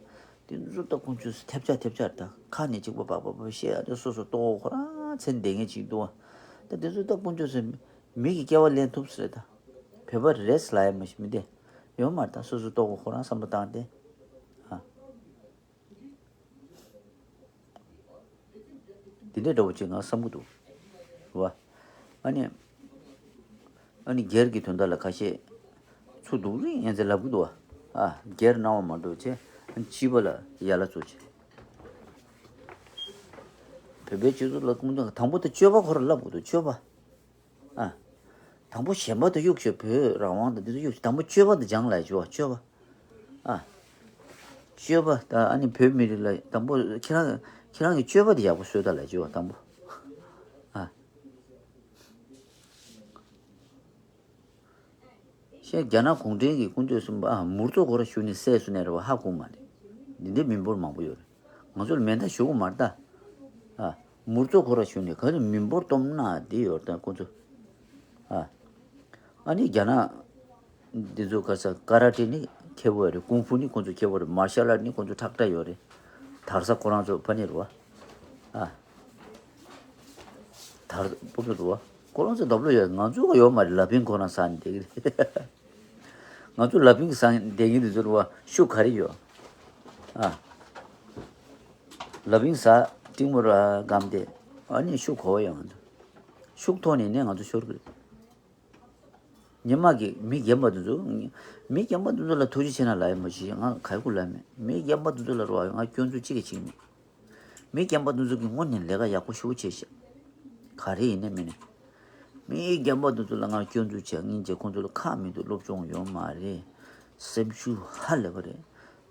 བ། དེ་ཚོ་ད་དཀོན་མཆོག་གསུམ་ཐེབས་ཆག་ཐེབས་ཆག་རེད་ད། ཁ་ནས་གཅིག་པ་པག་པག་པག་བཤད་ཡ་དེ་སོ་སོ་ལྟོ་གོ་ཁོ་རང་མཚན་བསྡད་མཁན་ཅིག་འདུག་བ། ད་དེ་ཚོ་ད་དཀོན་མཆོག་གསུམ་མི་གི་སྐྱེ་བ་ལེན་ཐུབ་ས་རེད་ད། བོད་པ་རེད་ལབ་ཡ་མ་གཞི་མི་བདེ། ཡོད་མ་རེད་ད། སོ་སོ་ལྟོ་གོ་ཁོ་རང་བསམ་བློ་བཏང་སྟེ། ཨ། དེ་འདྲའི་འདྲ་བོ་ཅིག་ང་བསམ་གི་འདུག་རེད་བ། ཨ་ནི། ཨ་ནི་སྒེར་གྱི་དོན་དག་ལ་ཁ་ཤས་ཚུར་སྡུག་རུས་ཡན་ཆད་ལབ་གི་འདུག་བ། ཨ། སྒེར་སྣང་བ་མ་འགྲོ་བྱས་ཨ་ནི་སྤྱི་པ་ལ་ཡ་ལ་བཟོ་བྱས། བོད་པའི་སྤྱི་ཚོགས་ལ་དཀོན་མཆོག་དང་པོ་དེ་སྤྱོད་པ་ཁོ་རང་བསླབ་དགོས་འདུག་སྤྱོད་པ། ཨ། དང་པོ་གཞན་པ་དང་གཡུག་བྱས། བོད་རང་དབང་དང་འདི་ཚོ་གཡུག་བྱས། དང་པོ་སྤྱོད་པ་དེ་སྦྱང་ལབ་ཀྱི་ཡོད་བ། སྤྱོད་པ། ཨ། སྤྱོད་པ་ད་ཨ་ནི་བོད་མི་རིགས་ལ་དང་པོ་ཁྱེད་རང་ཁྱེད་རང་གི་སྤྱོད་པ་དེ་ཡག་པོ་བཟོས་དང་ལབ་ཀྱི་ཡོད་བ་དང་པོ། ཨ། ཤེས། རྒྱ་ནག་གུང་ཁྲན་གྱི་དཀོན་མཆོག་གསུམ་པ་ཨ་མུར་ཙོ་ཁོ་ར་ཞུ་ནས་བསད་སོང་ནས་རེད་བ། ཧ་གོ་མ་རེད། འདི་འདྲའི་མི་འབོར་མང་པོ་ཡོད་རེད། ང་ཚོ་ལ་མེ་མདའ་ཞུ་གི་མ་རེད་ད། ཨ། མུར་ཙོ་ཁོ་ར་ཞུ་ནས་ག་ཚོད་མི་འབོར་སྟོབས་ན་འདི་ཡོད་རེད་ད་ཁོ་ཚོ། ཨ། ཨ་ནི་རྒྱ་ནག་འདི་ཚོ་ག་ས་ཀ་ར་ཏེ་ནི་མཁས་པོ་ཡོད་རེད། ཀུང་ཧྥུ་ནི་ཁོ་ཚོ་མཁས་པོ་རེད། མར་ཤལ་ཨར་ནི་ཁོ་ཚོ་ཁྲག་ཁྲག་ཡོད་རེད། དར་ས་ཁོ་རང་ཚོ་ཕ་ནི་རེད་བ། ཨ། དར་སྤུ་གུ་རུ་བ། ཁོ་རང་ཚོ་འདབས་ལོ་ཡོད། ང་ཚོ་ག་ཡོད་མ་རེད། ལ་ཕིང་ཁོ་རང་ཟ་ནས་བསྡད་ཀྱི་རེད། ང་ཚོ་ལ་ཕིང་ཟ་ནས་བསྡད་ཀྱི་འདི་ཚོ་རུ་བ་ཤུགས་ག་རེ་ཡོད། ཨ། ལ་ཕིང་ཟ་ཏིང་མོ་ར་སྒམ་དེ་ཨ་ནི་ཤུགས་གོ་བ་ཡོད་ང་ཚོ། ཤུགས་ཐོག་ནས་ནས་ང་ཚོ་ཤོར་གི་རེད། ཉི་མ་གི་མི་རྒན་པ་འདི་ཚོ། མི་རྒན་པ་འདི་ཚོ་ལ་ཐུགས་རྗེ་ཆེ་ན་ལབ་ཡ་མ་གཞི་ང་ག་ཡ་ཁུ་ལབ་མེད། མི་རྒན་པ་འདི་ཚོ་ལ་རུ་བ་ང་སྐྱོན་འཛུགས་གཅིག་གི་བྱེད་མེད། མི་རྒན་པ་འདི་ཚོ་གི་སྔོན་ནས་ལས་ཀ་ཡག་པོ་ཞེ་པོ་བྱས་ཤག་ག་རེ་ཡིན་ནའི་མིན་ནའི། མི་རྒན་པ་འདི་ཚོ་ལ་ང་སྐྱོན་འཛུགས་བྱས་སྙིང་རྗེ། ཁོང་ཚོ་ལ་ཁག་མི་འདུག་སློབ་སྦྱོང་ཡོད་མ་རེད། སེམས་ཤུགས་ཧ་ལས་པ་རེད།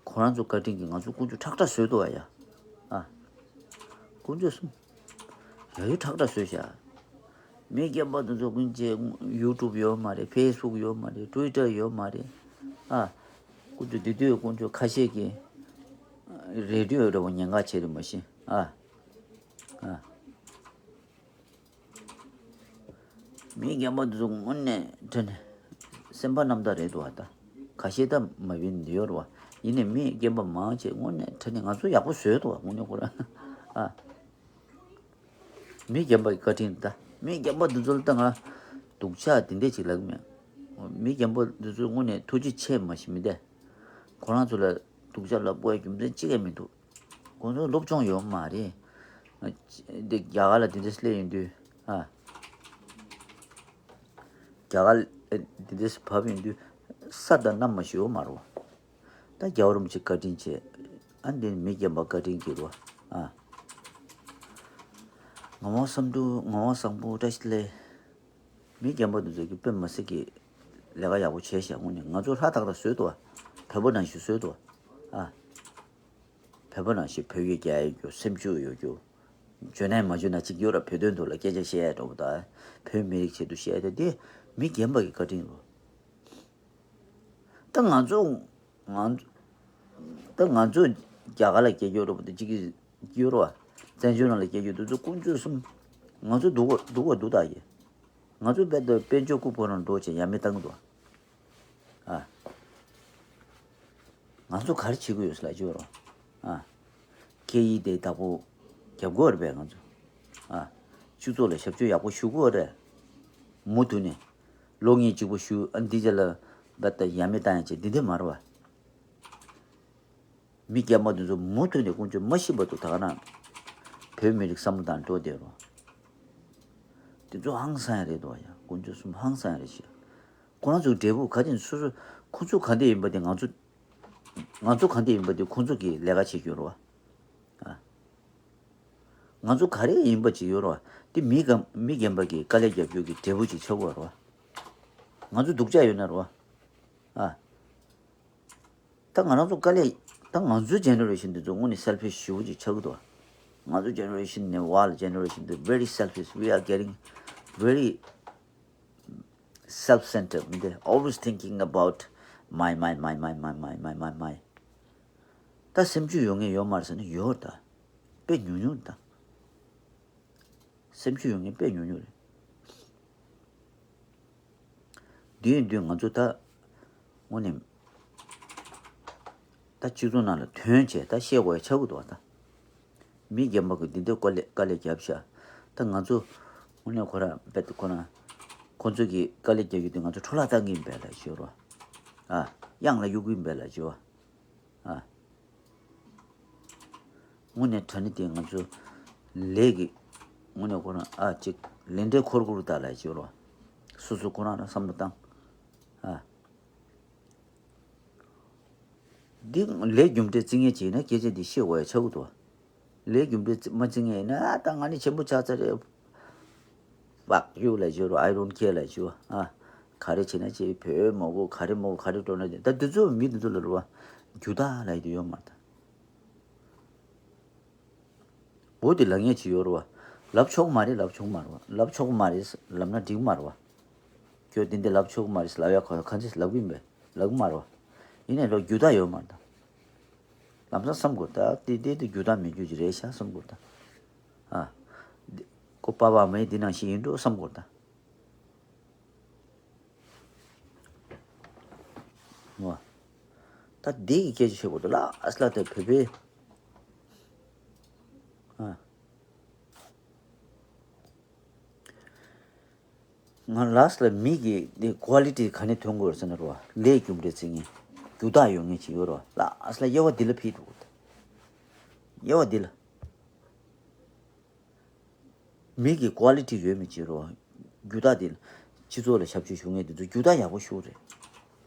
ཁོ་རང་ཚོ་བཀའ་དྲིན་གྱིས་ང་ཚོ་དཀོན་མཆོག་ཁྲག་ཁྲག་བཟོས་འདུག་བ་ཡ། ཨ། དཀོན་མཆོག་གསུམ། ཡ་ཡོ་ཁྲག་ཁྲག་བཟོས་ཤག་མི་རྒན་པ་འདི་ཚོ་ཀུན་གྱིས་ཡུ་ཊུབ་ཡོད་མ་རེད། ཕེ་སི་བུག་ཡོད་མ་རེད། ཊུ་ཝི་ཊར་ཡོད་མ་རེད། ཨ། དཀོན་མཆོག་འདི་དུས་དཀོན་མཆོག་ཁ་ཤས་ཀྱིས་རེ་ཌི་ཡོ་འདྲ་བོ་ཉན་ག་བྱེད་རེད་མ་གཞི། ཨ། ཨ། མི་རྒན་པ་འདི་ཚོ་དངོས་གནས་དྲང་གནས་སེམས་པ་རྣམ་དག་རེད་འདུག་བ། ད་ཁ་ཤས་ད་མ་བིན་འདི་ཡོད་རེད་བ། ཡིན་ནའི་མི་རྒན་པ་མང་ཆེ་དངོས་གནས་དྲང་གནས་ང་ཚོ་ཡག་པོ་བཟོས་འདུག་བ། དངོས་གནས་ཁོ་རང་ཨ། མི་རྒན་པ་གི་བཀའ་དྲིན་ད། མི་རྒན་པ་འདི་ཚོ་ལ་ད་ང་སྡུག་ཅག་འདི་འདྲས་ཅིག་ལབ་ཀྱི་མེད། མི་རྒན་པ་འདི་ཚོ་དངོས་གནས་ཐུགས་རྗེ་ཆེ་མ་གཞི་མི་བདེ། ཁོ་རང་ཚོ་ལ་སྡུག་ཅག་ལབ་དགོས་རྒྱུ་མཚན་གཅིག་ཀྱང་མི་འདུག་ཁོང་ཚོ་སློབ་སྦྱོང་ཡོད་མ་རེད། འདི་རྒྱ་གར་ལ་དེ་འདྲས་སླེབས་ཡོང་དུས་ཨ། རྒྱ་གར་དེ་འདྲས་བབས་ཡོང་དུས་ས་དང་གནམ་མ་ཞིག་ཡོད་མ་རེད་བ། ད་རྒྱལ་བ་རིན་པོ་ཆེ་བཀའ་དྲིན་ཆེ། ཨ་འདི་ནི་མི་རྒན་པ་བཀའ་དྲིན་གྱིས་རེད་བ། ཨ། ངག་དབང་བསམ་འགྲུབ། ངག་དབང་བཟང་པོ་བཀྲ་ཤིས་བདེ་ལེགས། མི་རྒན་པ་འདི་ཚོ་གིས་དཔེ་མི་སྲིད་ཀྱི་ལས་ཀ་ཡག་པོ་བྱས་ཤག་དངོས་གནས་ང་ཚོ་ཧྲ་ཐག་ཐག་བཟོས་འདུག་བ། བོད་པ་ནང་བཞིན་བཟོས་འདུག་བ། ཨ། བོད་པ་ནང་བཞིན་བོད་ཡིག་རྒྱག་ཡ་ཡོད་རྒྱུ། སེམས་ཤུགས་ཡོད་རྒྱུ། འཇོན་ན་མ་འཇོན་ན་གཅིག་ཡོད་ར། བོད་དོན་ཐོག་ལ་སྐད་ཆ་བཤད་ཡ་འདྲ་པོ་དང་། བོད་མི་རིགས་ཆེད་དུ་བཤད་ཡ་དེ་དེ་མི་རྒན་པ་གི་བཀའ་དྲིན་རེད། ད་ང་ཚོ་ང་ད་ང་ཚོ་རྒྱ་གར་ལ་སྐྱེས་རྒྱུ་འདྲ་པོ་དེ་གཅིག་གི་ཡོད་ར་བ། བཙན་བྱོལ་ནང་ལ་སྐྱེས་རྒྱུ་དེ་ཚོ་དཀོན་མཆོག་གསུམ། ང་ཚོ་སྡུག་པོ་སྡུག་པོ་སྡུག་ད་ཡེ། ང་ཚོ་དཔེ་ད་དཔལ་འབྱོར་རྐུ་འཕོ་རང་འགྲོ་བྱས་ཡ་མེད་བཏང་གི་འདུག་ཨ། ང་ཚོ་ག་རེ་བྱེད་དགོས་ཡོད་ཟེར་ལབ་ཀྱི་ཡོད་རེད། ཨ། སྐད་ཡིག་དེ་བདག་པོ་རྒྱབ་དགོས་རེད་པས་ང་ཚོ། ཨ། སྤྱི་ཚོགས་ལ་ཞབས་ཞུ་ཡག་པོ་ཞུ་དགོས་རེད། མུ་མཐུད་ནས་བློ་ངན་གཅིག་པོ་ཞུ། ཨ། འདི་རྗེས་ལ་བ་ད་ཡ་མེད་བཏང་ཡ་བྱེད་འདི་འདྲ་མ་རེད་བ། མི་རྒན་པ་འདི་ཚོ་མུ་མཐུད་ནས་དཀོན་མཆོག་མ་ཤི་བར་དུ་ད་ག་ན་བོད་མི་རིགས་བསམ་བློ་བཏང་འགྲོ་བསྡད་རོགས། འདི་ཚོ་ཧང་སང་ཡ་རེད་འདུག་ཡ། དཀོན་མཆོག་གསུམ་ཧང་སང་ཡ་རེད་ཤག་ཁོ་རང་ཚོའི་འབྲས་བུ་ག་དེ་སོ་སོ་ཁོ་ཚོ་ག་འདྲ་ཡིན་པ་དེ་ང་ཚོ་ང་ཚོ་ག་འདྲ་ཡིན་པ་དེ་ཁོ་ཚོ་གིས་ལས་ཀ་བྱེད་རྒྱུ་རེད་བ། ཨ། ང་ཚོ་ག་རེ་ཡིན་པ་ཅིག་ཡོད་རེད་བ། དེ་མི་ག་མི་རྒན་པ་གིས་དཀའ་ལས་རྒྱབ་རྒྱུ་གི་འབྲས་བུ་ཅིག་ཆགས་དགོས་རེད་བ། ང་ཚོ་སྡུག་ཅག་ཡོད་ན་རེད་བ། ཨ། ད་ང་རང་ཚོ་དཀའ་ལས། ད་ང་ཚོའི་ཇེ་ནེ་རེ་ཤན་འདི་ཚོ་དངོས་གནས་སེལ་ཕིཤ་ཞེ་པོ་ཅིག་ཆགས་ཀྱི་འདུག་ང་ཚོ་ཇེ་ནེ་རེ་ཤན་ནས་བར་ལ་ཇེ་ནེ་རེ་ཤན་འདི་very selfish, we are getting very self centered མི་འདི། Always thinking about my, my, my, my. ད་སེམས་ཤུགས་ཡོད་མཁན་ཡོད་མ་རེད་ཟེར་ན་ཡོད་ད། དཔེ་ཉུང་ཉུང་ད། སེམས་ཤུགས་ཡོད་མཁན་དཔེ་ཉུང་ཉུང་རེད། དུས་ཡུན་དུས་ང་ཚོ་ད་དངོས་གནས་ད་སྤྱི་ཚོགས་ནང་ལ་ཐོན་བྱས་ད་བཤད་དགོས་ཡ་ཆགས་ཀྱི་འདུག་བ། ད་མི་རྒན་པ་གིས་འདི་འདྲ་དཀའ་ལས་དཀའ་ལས་བརྒྱབ་ཤག་ད་ང་ཚོ་དངོས་གནས་ཁོ་རང་རྦད་དེ་ཁོ་རང་ཁོ་ཚོ་གིས་དཀའ་ལས་རྒྱག་རྒྱུ་དེ་ང་ཚོ་འཕྲོ་བརླག་བཏང་གི་ཡིན་པས་ལབ་ཞུ་རོགས། ཨ། གཡང་ལ་གཡུག་གི་ཡིན་པས་ལབ་ཞུ་བ། ཨ། དངོས་གནས་དྲང་གནས་དེ་ང་ཚོ་ལས་ཀྱི་དངོས་གནས་ཁོ་རང་ཨ་ཅིག་ལས་འབྲས་འཁོར་དགོས་རེད་ད་ལབ་ཞུ་རོགས། སོ་སོ་ཁོ་རང་ལ་བསམ་བློ་བཏང་། ཨ། འདི་ལས་རྒྱུ་འབྲས་བརྩི་མཁན་ཅིག་ཡིན་ན་སྐད་ཆ་འདི་བཤད་དགོས་ཡ་ཆགས་ཀྱི་འདུག་ལས་རྒྱུ་འབྲས་བརྩི་མ་བརྩི་མཁན་ཡིན་ན་ཨ་ད་ང་ནི་ཆེན་པོ་ཆགས་ཚར་རེད། Fuck you ལབ་ཞུ་རོགས། I don't care ལབ་ཞུ། ཨ། ག་རེ་བྱེད་ན་བྱེད། བོད་མ་དགོས། ག་རེ་མ་དགོས། ག་རེ་འགྲོ་ན་བྱེད། ད་འདི་ཚོ་མི་འདི་ཚོ་ལ་རེད་བ། རྒྱུ་དག་ལབ་ཡ་དེ་ཡོད་མ་རེད་ད། འོ་དེ་ལབ་མཁན་ཅིག་ཡོད་རེད་བ། ལབ་ཆོག་མ་རེད། ལབ་ཆོག་མ་རེད་བ། ལབ་ཆོག་མ་རེད་ལབ་ན་འགྲིག་མ་རེད་བ། ཁྱོད་དེ་འདི་ལབ་ཆོག་མ་རེད་ལབ་ཡ་ག་ག་ཚོད་ལབ་གི་ཡིན་པས། ལབ་གི་མ་རེད་བ། ཡིན་ནའི་ལོ་རྒྱུ་དག་ཡོད་མ་རེད་ད། ལམ་སང་བསམ་དགོས་ད། དེ་དེ་དེ་རྒྱུ་དག་མི་རྒྱུ་ཅིག་རེད་ཤག་བསམ་དགོས་ད། ཨ། འདི་ཁོ་པ་ཕ་མའི་འདི་ནང་བཞིན་ཡིན་འགྲོ་བསམ་དགོས་ད། ཨོ། ད་འདི་གི་སྐད་ཆ་བཤད་དགོས་འདུག་ལ་ཨ་སླ་དེ་བོད་པའི། ཨ། ང་ལ་ཨ་སླ་མི་གི་འདི་ཀོ་ལི་ཊི་ག་ནས་ཐོན་དགོས་ཟེར་ན་རོ། ལས་རྒྱུ་འབྲས་བརྩི་མཁན། རྒྱུ་དག་ཡོད་མཁན་ཅིག་ཡོད་རོ། ལ་ཨ་སླ་དབྱེ་བ་འདི་ལ་ཕྱེ་འགྲོ་དགོས་ད། དབྱེ་བ་འདི་ལ། མི་གི་ཀོ་ལི་ཊི་ཡོད་མི་ཅིག་རོ། རྒྱུ་དག་འདི་ལ། སྤྱི་ཚོགས་ལ་ཞབས་ཞུ་ཞུ་མཁན་འདི་ཚོ་རྒྱུ་དག་ཡག་པོ་ཞིག་རེད།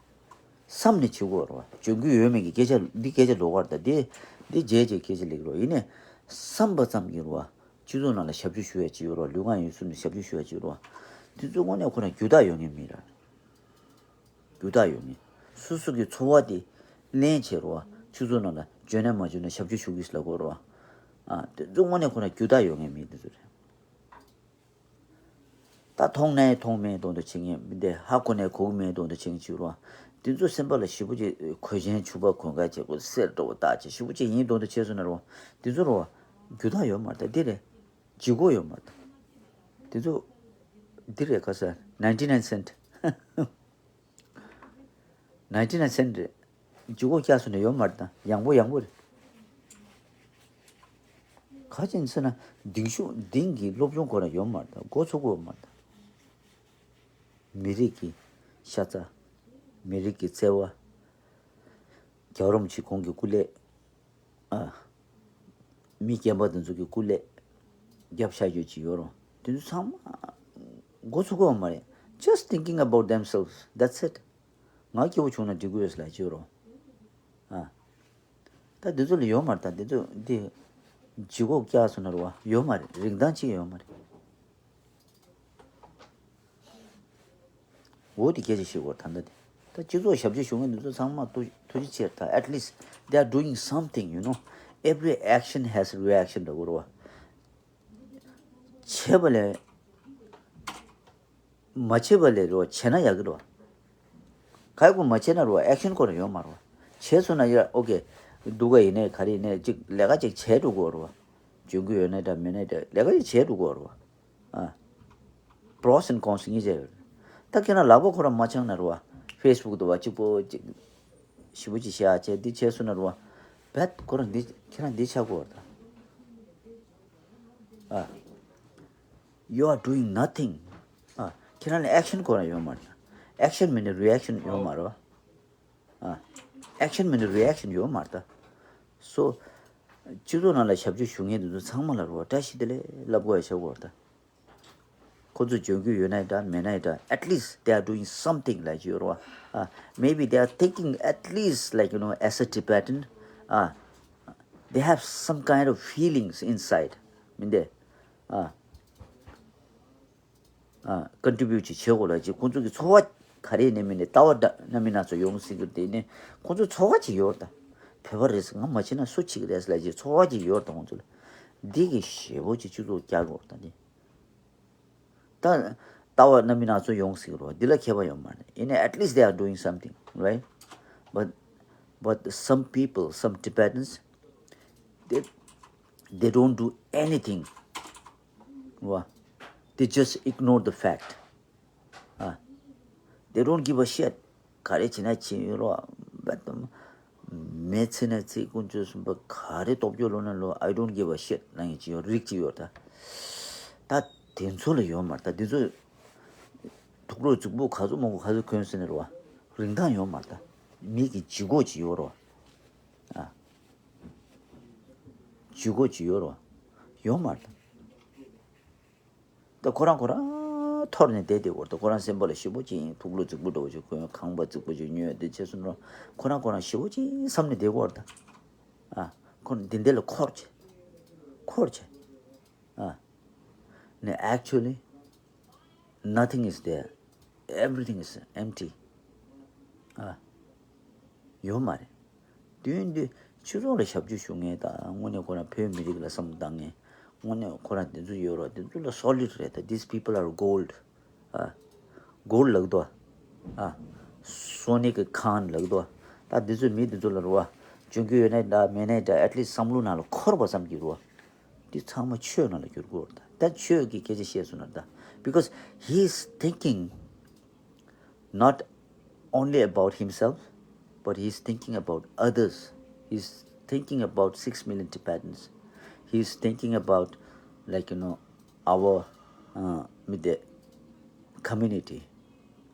བསམ་ནས་བྱེད་དགོས་རོ། འཇོན་རྒུ་ཡོད་མེད་ཀྱི་སྐད་ཆ་འདི་སྐད་ཆ་ལོགས་ཀར་ད་འདི་འདི་རྗེས་རྗེས་སྐད་ཆ་ལེགས་རོ། ཡིན་ནའི་བསམ་པ་ཙམ་གྱིས་རོ། སྤྱི་ཚོགས་ནང་ལ་ཞབས་ཞུ་ཞུ་ཡ་ཅིག་ཡོད་རོགས། ལུས་ངག་ཡིད་གསུམ་ནས་ཞབས་ཞུ་ཞུ་ཡ་ཅིག་ཡོད་རོགས། དེ་ཚོ་དངོས་གནས་ཁོ་རང་རྒྱུ་དག་ཡོད་ངེས་མིན་ར། རྒྱུ་དག་ཡོད་ངེས། སོ་སོ་གི་འཚོ་བ་དེ་ལེན་བྱེད་རོགས། སྤྱི་ཚོགས་ནང་ལ་འཇོན་ན་མ་འཇོན་ན་ཞབས་ཞུ་ཞུ་གིས་ལ་གོ་རོགས། ཨ། དེ་ཚོ་དངོས་གནས་ཁོ་རང་རྒྱུ་དག་ཡོད་ངེས་མིན་དེ་ཚོ་རེད། ད་མཐོང་ནས་མཐོང་མེད་དོན་དུ་བྱེད་ངེས་མིན་ཏེ། ཧ་གོ་ནས་གོ་གི་མེད་དོན་དུ་བྱེད་ངེས་ཅིག་རོ། དེ་ཚོ་སེམས་པ་ལ་ཞེ་པོ་ཅིག་གོས་ཆེན་ཕྱུ་པ་གོན་ག་བྱེད་དགོས་གསེར་འདྲ་བོ་བཏགས་བྱེད་ཞེ་པོ་ཅིག་ཡིན་དོན་དུ་བྱེད་སོང་ན་རོ། དེ་ཚོ་རོ། རྒྱུ་དག་ཡོད་མ་རེད་ད་འདི་རེད། ལྗིད་ཁོག་ཡོད་མ་རེད་ད། དེ་ཚོ་འདི་རེད་ག་ས་ninety nine cent། ninety nine cent་རེད། ལྗིད་ཁོག་བཀྱག་སོང་ན་ཡོད་མ་རེད་ད། ཡང་པོ་ཡང་པོ་རེད། ག་ཅིན་ཟེར་ན་གདིང་ཤུགས་གདིང་གི་སློབ་སྦྱོང་ཁོ་རང་ཡོད་མ་རེད་ད། མགོ་ཚོད་ཀྱི་ཡོད་མ་རེད་ད། མི་རིགས་ཀྱི་ཤ་ཚ། མི་རིགས་ཀྱི་བརྩེ་བ། རྒྱལ་བ་རིན་པོ་ཆེ་ཁོང་གི་སྐུ་ལས། ཨ། མི་རྒན་པ་དེ་ཚོ་གི་སྐུ་ལས་རྒྱབ་ཤ་རྒྱུ་ཅིག་ཡོད་རུང་དེ་ཚོ་ཚང་མ་མགོ་ཚོད་ཀྱི་ཡོད་མ་རེད། Just thinking about themselves, that's it. ང་སྐྱིད་པོ་བྱུང་ན་འགྲིག་གི་ཡོད་ལབ་ཅིག་ཡོད་རུང་། ཨ། ད་དེ་ཚོ་ལ་ཡོད་མ་རེད་ད། དེ་ཚོ་འདི་ལྗིད་ཁོག་བཀྱག་སོང་ན་རེད་བ། ཡོད་མ་རེད། རིན་ཐང་ཅིག་ཡོད་མ་རེད། འོ་དེ་སྐད་ཆ་བཤད་དགོས་ད་ལྟ་དེ། ད་སྤྱི་ཚོགས་ཞབས་ཕྱི་ཞུ་མཁན་འདི་ཚོ་ཚང་མ་ཐུགས་ཐུགས་རྗེ་ཆེ་ད། At least they are doing something, you know. Every action has reaction འདྲ་བོ་རེད་བ། བྱས་པ་ལས། མ་བྱས་པ་ལས་རེད་བ། བྱས་ན་ཡག་གི་རེད་བ། ག་ཡག་པོ་མ་བྱས་ན་རེད་བ། ཨེག་ཤན་ཁོ་རང་ཡོད་མ་རེད་བ། བྱས་སོང་ན་ཡ་ཨོ་ཁེ། སྡུག་ག་ཡིན་ནའི་ག་རེ་ཡིན་ནའི་ཅིག་ལས་ཀ་ཅིག་བྱས་འགྲོ་དགོས་རེད་བ། འཇོན་གི་ཡོད་ནའི་འདྲ་མེད་ནའི་འདྲ་ལས་ཀ་ཅིག་བྱས་འགྲོ་དགོས་རེད་བ། ཨ། Pros and cons གཉིས་ཆ་ཡོད་རེད། ད་ཁྱེད་རང་ལག་པ་ཁོ་རང་མ་འཆང་ན་རེད་བ། ཕེ་སི་བུག་དུ་བ་གཅིག་པོ་གཅིག་ཞེ་པོ་ཅིག་བཤད་ཡ་བྱས་འདི་བྱས་སོང་ན་རེད་བ། བད་ཁོ་རང་འདི་ཁྱེད་རང་འདི་ཆགས་དགོས་རེད་ད། ཨ། You are doing nothing. ཨ། ཁྱེད་རང་ལ་ཨེག་ཤན་ཁོ་རང་ཡོད་མ་རེད། ཨེག་ཤན་མིན་ན་རི་ཨེག་ཤན་ཡོད་མ་རེད་བ། ཨ། ཨེག་ཤན་མིན་ན་རི་ཨེག་ཤན་ཡོད་མ་རེད་ད། སོ། སྤྱི་ཚོགས་ནང་ལ་ཞབས་ཞུ་ཞུ་མཁན་དེ་ཚོ་ཚང་མ་ལ་རེད་བ། བཀྲ་ཤིས་བདེ་ལེགས་ལབ་དགོས་ཡ་བྱ་དགོས་རེད་ད། ཁོ་ཚོ་འཇོན་རྒྱུ་ཡོད་ན་འདྲ་མེད་ན་འདྲ། At least they are doing something like you know. Uh, maybe they are thinking at least like you know as a Tibetan. Uh, they have some kind of feelings inside. མིན་ཏེ། ཨ། ཨ། ཀོན་ཊི་བིའུ་ཊི་ཅིག་བྱེད་དགོས་ལ་ཅིག་ཁོང་ཚོ་གི་འཚོ་བ་ག་རེ་ནས་མིན་ནས་ལྟ་བ་འདྲ་སྣ་མིན་སྣ་ཚོགས་ཡོང་སྲིད་གི་དེ་ནས་ཁོང་ཚོ་འཚོ་བ་ཅིག་ཡོད་རེད་ད། བོད་པ་རེད་ང་མ་བྱེད་ན་སུ་བྱེད་ཀྱི་རེད་ལ་ཅིག་འཚོ་བ་ཅིག་ཡོད་རེད་ད་ཁོང་ཚོ་ལ། འདི་གི་ཞེ་པོ་ཅིག་སྤྱི་ཚོགས་རྒྱག་དགོས་རེད་ད་འདི། ད་ལྟ་བ་སྣ་མིན་སྣ་ཚོགས་ཡོང་སྲིད་རོ། འདི་ལ་ཁྱད་པར་ཡོད་མ་རེད། ཡིན་ནའི་at least they are doing something, right? But, but some people, some Tibetans, they, they don't do anything. Wow. They just ignore the fact. Uh, they don't give a shit. ག་རེ་བྱེད་ན་བྱེད་ཡོད་རོ། བད་དམ། མེ་ཚེ་ན་ཚེ་ཀུན་སྤྱོད་གསུམ་པ་ག་རེ་སྟོབས་སྐྱོ་ལོ་ན་ལོ། I don't give a shit ལབ་མཁན་ཅིག་ཡོད། རིགས་ཅིག་ཡོད་ད། ད་དེ་ཚོ་ལ་ཡོད་མ་རེད་ད། དེ་ཚོ་དུག་ལོག་རྫིག་པོ་ག་ཚོད་མང་པོ་ག་ཚོད་གོན་ཟེར་ནས་རེད་བ། རིན་ཐང་ཡོད་མ་རེད་ད། མི་གི་ལྗིད་ཁོག་ཅིག་ཡོད་རེད་བ། ཨ། ལྗིད་ཁོག་ཅིག་ཡོད་རེད་བ། ཡོད་མ་རེད་ད། ད་ཁོ་རང་ཁོ་རང་འཐོར་ནས་བསྡད་བསྡད་ཡོད་རེད་ད། ཁོ་རང་སེམས་པ་ལ་ཞེ་པོ་ཅིག་དུག་ལོག་རྫིག་པོ་འདྲ་བོ་ཅིག་གོན། ཁང་པ་རྫིག་པོ་ཅིག་ཉོས། དེ་བྱས་སོང་ན་ཁོ་རང་ཁོ་རང་ཞེ་པོ་ཅིག་བསམ་ནས་བསྡད་ཡོད་རེད་ད། ཨ། ཁོ་འདི་འདྲ་ལ་འཁོར་བྱས། འཁོར་བྱས། ཨ། ནས་actually nothing is there. Everything is empty. ཨ། ཡོད་མ་རེད། དུས་འདི་སྤྱི་ཚོགས་ལ་ཞབས་ཕྱི་ཞུ་མཁན་དང་དངོས་གནས་ཁོ་རང་བོད་མི་རིགས་ལ་བསམ་བློ་བཏང་མཁན། དངོས་གནས་ཁོ་རང་དེ་ཚོ་ཡོད་རོགས། དེ་ཚོ་ལ་solid རེད་ད། These people are gold. ཨ། gold ལབ་འདུག་ཨ། སོན་ནི་གི་ཁང་ལབ་འདུག་ད་དེ་ཚོ་མི་དེ་ཚོ་ལ་རེད་བ། འཇོན་གི་ཡོད་ནའི་འདྲ་མེད་ནའི་འདྲ། at least བསམ་བློ་ནང་ལ་འཁོར་བ་ཙམ་གྱིས་རེད་བ། འདི་ཚང་མ་ཆོས་ནང་ལ་འགྱུར་དགོས་རེད་ད། ད་ཆོས་ཀྱི་སྐད་ཆ་བཤད་སོང་ན་ད། Because he is thinking not only about himself, but he is thinking about others. He is thinking about six million Tibetans. He is thinking about, like, you know, our, uh, མི་དེ་community.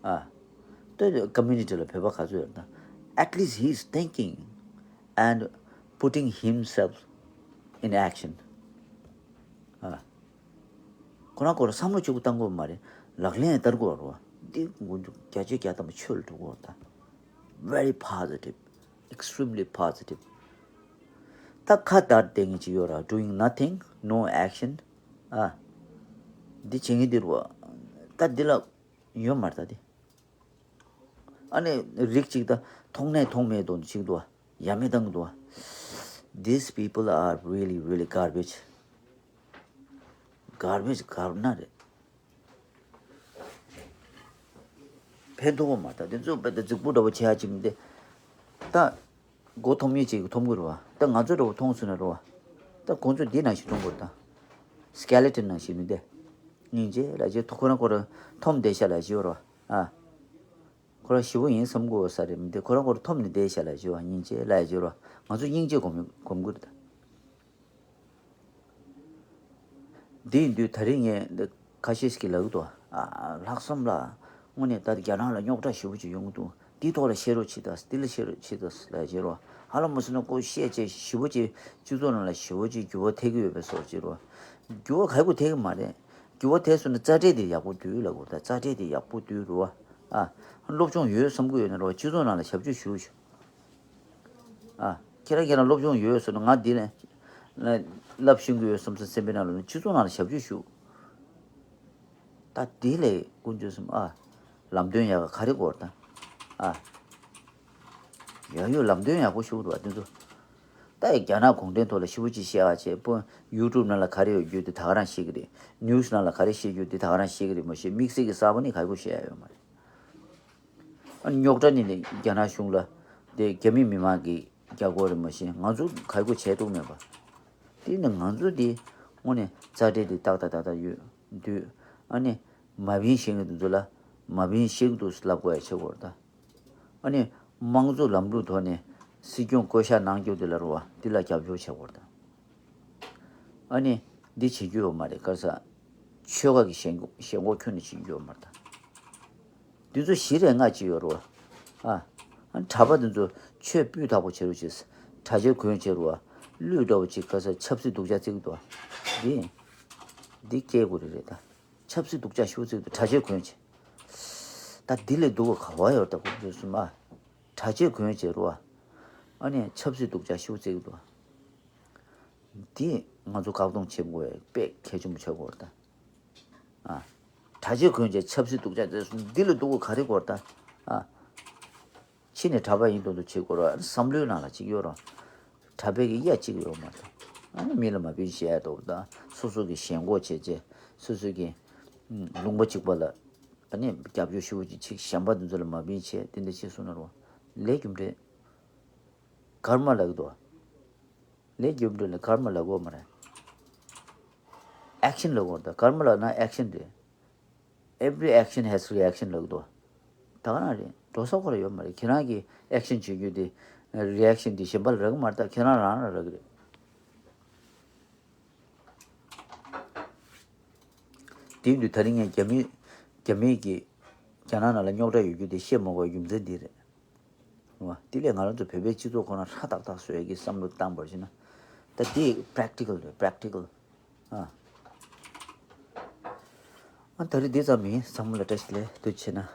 ཨ། ད་community ལ་བོད་པ་ག་ཚོད་ཡོད་ད། At least he is thinking and putting himself in action. ཨ། ཁོ་རང་ཁོ་རང་བསམ་བློ་གཅིག་པུ་བཏང་དགོས་མ་རེད། ལག་ལེན་བསྟར་དགོས་རེད་བ། འདི་དགོས་འདུག་བརྒྱ་ཆ་བརྒྱ་ཐམ་པ་ཆོས་ལ་འགྲོ་དགོས་རེད་ད། Very positive, extremely positive. ད་ཁ་བརྡར་བསྡད་མཁན་ཅིག་ཡོད་ར། Doing nothing, no action. ཨ། འདི་བྱེད་ངེས་འདི་རུ་བ། ད་འདི་ལ་ཡོད་མ་རེད་ད་འདི། ཨ་ནི་རིགས་གཅིག་ད་མཐོང་ནས་མཐོང་མེད་དོན་གཅིག་འདུག་བ། ཡ་མེད་བཏང་གི་འདུག་བ། These people are really, really garbage. Garbage གར་ན་རེད། ཕན་ཐོགས་པ་མ་ད་དེ་ཚོ་བས་ད་རྫིག་པོ་འདྲ་པོ་བྱེད་ཡ་ཅིག་མི་འདི། ད་མགོ་འཐོམ་ཡས་ཅིག་འཐོམ་གི་རེད་བ། ད་ང་ཚོ་འདྲ་པོ་མཐོང་སོང་ན་རེད་བ། ད་ཁོང་ཚོ་འདི་ནང་བཞིན་མཐོང་དགོས་རེད་ད། སི་ཀེ་ལེ་ཊོན་ནང་བཞིན་མི་འདི། སྙིང་རྗེ་ལ་བྱེད་ཐུག་ཁོ་རང་ཁོ་རང་འཐོམ་བསྡད་ཤག་ལ་བྱེད་རོ། ཨ། ཁོ་རང་ཞི་བོ་ཡིན་བསམ་དགོས་ས་རེད་མི་འདི། ཁོ་རང་ཁོ་རང་འཐོམ་ནས་བསྡད་ཤག་ལ་བྱེད་རོ། སྙིང་རྗེ་ལ་བྱེད་རོ། ང་ཚོ་སྙིང་རྗེ་སྒོམ་སྒོམ་དགོས་རེད་ད། འདི་ཡིན་དུས་ད་རིང་ངས་འདི་ཁ་ཤས་ཤིག་གིས་ལབ་ཀྱི་འདུག་ཨ། ལྷག་བསམ་ལ། དངོས་གནས་ད་རྒྱ་ནག་ལ་རྙོག་དྲ་ཞེ་པོ་ཅིག་ཡོང་གི་འདུག་འདིའི་ཐོག་ལ་བཤད་རོགས་བྱེད་དང་། འདི་ལ་བཤད་རོགས་བྱེད་དང་ལབ་བྱེད་རོགས། ཧ་ལམ་མ་སོང་ན་ཁོ་བཤད་བྱས་ཞེ་པོ་ཅིག་སྤྱི་ཚོགས་ནང་ལ་ཞེ་པོ་ཅིག་འགྱུར་བ་ཐེབས་ཀྱི་ཡོད་པའི་བཟོ་བྱེད་རོགས། འགྱུར་བ་ག་གི་ཐེབས་ཀྱི་མ་རེད། འགྱུར་བ་ཐེབས་སོང་ན་རྩ་ཁྲལ་དེ་ཡག་པོ་བསྡུས་ལབ་དགོས། ད་རྩ་ཁྲལ་དེ་ཡག་པོ་བསྡུས་རོགས། ཨ། སློབ་སྦྱོང་ཡོད་བསམ་གྱི་ཡོད་ན་རོགས། སྤྱི་ཚོགས་ནང་ལ་ཞབས་ཕྱི་ཞུ་ཞུ། ཨ། ཁྱེད་རང་ཁྱེད་རང་སློབ་སྦྱོང་ཡོད་ཟེར་ན་ང་འདི་ནས་བསླབ་ཤེས་ཀྱི་ཡོད་བསམ་ས་སེམས་པའི་ནང་ལ་སྤྱི་ཚོགས་ནང་ལ་ཞབས་ཕྱི་ཞུ། ད་འདི་ལས་དཀོན་མཆོག་གསུམ་ཨ། ལམ་སྟོན་ཡག་ག་རེ་དགོས་ད། ཨ། ཡ་ཡོད་ལམ་སྟོན་ཡག་པོ་ཞུ་འདུག་བ་དེ་ཚོ། ད་ཡི་རྒྱ་ནག་གུང་ཁྲན་ཐོག་ལ་ཞེ་པོ་ཅིག་བཤད་པ་བྱས་པོ། ཡུ་ཊུབ་ནང་ལ་ག་རེ་ཡོད་རྒྱུ་དེ་ད་ག་རང་ཤེས་ཀྱི་རེད། ནིའུ་སི་ནང་ལ་ག་རེ་བཤད་རྒྱུ་དེ་ད་ག་རང་ཤེས་ཀྱི་རེད། མ་གཞི་དམིགས་བསལ་གྱི་གསར་པ་ནི་ག་གོ་བཤད་ཡ་ཡོད་མ་རེད། ཨ། རྙོག་དྲ་ནི་ནི་རྒྱ་ནག་གཞུང་ལ་དེ་རྒྱ་མི་མི་མང་གི་རྒྱ་སྒོ་རེད། མ་གཞི་ང་ཚོ་ག་གོ་བྱས་ཐུབ་མེད་པ། དེ་ནི་ང་ཚོ་དེ་དངོས་གནས་རྩ་འབྲེལ་དེ་ཏག་ཏག་ཏག་ཏག་ཡོད་དུས། ཨ་ནི་མ་བིན་ཤེས་ཀྱི་འདུག་ཚོ་ལ་མ་བིན་ཤེས་ཀྱི་འདུག་ལབ་དགོས་ཡ་བྱེད་དགོས་རེད་ད། ཨ་ནི་དམངས་གཙོ་ལམ་ལུགས་ཐོག་ནས་སྲིད་སྐྱོང་བསྐོ་གཞག་གནང་རྒྱུ་དེ་ལ་རོ་བ་དེ་ལ་རྒྱབ་སྐྱོར་བྱེད་དགོས་རེད་ད། ཨ་ནི་འདི་བྱེད་རྒྱུ་ཡོད་མ་རེད། ག་ས་ཆོལ་ཁ་གི་ཞེན་ཁོག་ཞེན་ཁོག་ཁྱོན་ནས་བྱེད་རྒྱུ་ཡོད་མ་རེད་ད། འདི་ཚོ་ཞི་རེ་ལྔ་ཅིག་ཡོད་རོ། ཨ། ཨ་ནི་གྲྭ་པ་འདི་ཚོ་ཆོས་སྤུས་དག་པོ་བྱེད་རོགས་བྱེད། གྲྭ་ཆས་གོན་བྱེད་རོ། གླུད་འདྲ་བོ་ཅིག་ག་ས་ཆབ་སྲིད་སྡུག་ཅག་བརྩི་གི་འདུག་འདི་འདི་སྐད་དགོས་རེད་རེད་ད། ཆབ་སྲིད་སྡུག་ཅག་ཞེ་པོ་བརྩི་གི་འདུག་གྲྭ་ཆས་གོན་བྱེད། ད་འདི་ལས་སྡུག་པ་ག་བ་ཡོད་ད། གོ་འདུག་སུ་མ། གྲྭ་ཆས་གོན་བྱེད་རོ། ཨ་ནི་ཆབ་སྲིད་སྡུག་ཅག་ཞེ་པོ་བརྩི་གི་འདུག་འདི་ང་ཚོ་བཀག་སྡོམ་བྱེད་དགོས་པའི་དཔེ་གལ་ཆེན་པོ་ཆགས་ཀྱི་ཡོད་རེད་ད། ཨ། གྲྭ་ཆས་གོན་བྱས་ཆབ་སྲིད་སྡུག་ཅག་བརྩི་སོང་། འདི་ལས་སྡུག་པ་ག་རེ་དགོས་རེད་ད། ཨ། ཕྱི་ནས་གྲྭ་པ་ཡིན་མདོག་མདོག་བྱེད་དགོས་རེད། བསམ་བློའི་ནང་ལ་ཅིག་ཡོད་རེད། གྲྭ་པའི་གི་གཡའ་གཅིག་ཡོད་མ་རེད། ཨ་ནི་མི་ལ་མ་བིན་བཤད་ཡ་འདུག་ད། སོ་སོ་གི་ཞེན་ཁོག་བྱས་བྱས་སོ་སོ་གི་ལུང་པ་གཅིག་པ་ལ་ཨ་ནི་རྒྱབ་སྐྱོར་ཞེ་པོ་ཅིག་བྱེད། གཞན་པ་འདི་ཚོ་ལ་མ་བིན་བྱས་དེ་འདྲ་བྱས་སོང་ན་རོ། ལས་རྒྱུ་འབྲས་ཀརྨ་ལབ་ཀྱི་འདུག་ལས་རྒྱུ་འབྲས་ལ་ཀརྨ་ལབ་དགོས་མ་རེད། ཨེག་ཤན་ལབ་དགོས་རེད། ཀརྨ་ལབ་ན་ཨེག་ཤན་རེད། Every action has reaction ལབ་ཀྱི་འདུག་ད་ག་རང་རེད། འགྲོ་ས་ཁོ་ར་ཡོད་མ་རེད། ཁྱེད་རང་གིས་ཨེག་ཤན་བྱེད་རྒྱུ་དེ་རི་ཨེག་ཤན་དེ་གཞན་པ་ལ་རག་གི་མ་རེད། ད་ཁྱེད་རང་རང་ལ་རག་གི་རེད། དེ་ཡིན་དུས་ད་རིང་ངས་རྒྱ་མི་རྒྱ་མི་གིས་རྒྱ་ནག་ནང་ལ་རྙོག་དྲ་ཡོད་རྒྱུ་དེ་བཤད་མ་དགོས་པའི་རྒྱུ་མཚན་འདི་རེད། རེད་བ། དེ་ལས་ང་རང་ཚོ་བོད་པའི་སྤྱི་ཚོགས་ཁོ་ན་ཧྲ་ཏག་ཏག་བཟོ་ཡ་གི་བསམ་བློ་བཏང་བར་བྱས་ན། ད་དེ་པྲེག་ཊི་ཀལ་རེད། པྲེག་ཊི་ཀལ། ཨ། ཨ། ད་རེས་འདི་ཙམ་ཡིན། ཚང་མ་ལ་བཀྲ་ཤིས་བདེ་ལེགས། དུ་ཆེ་ན།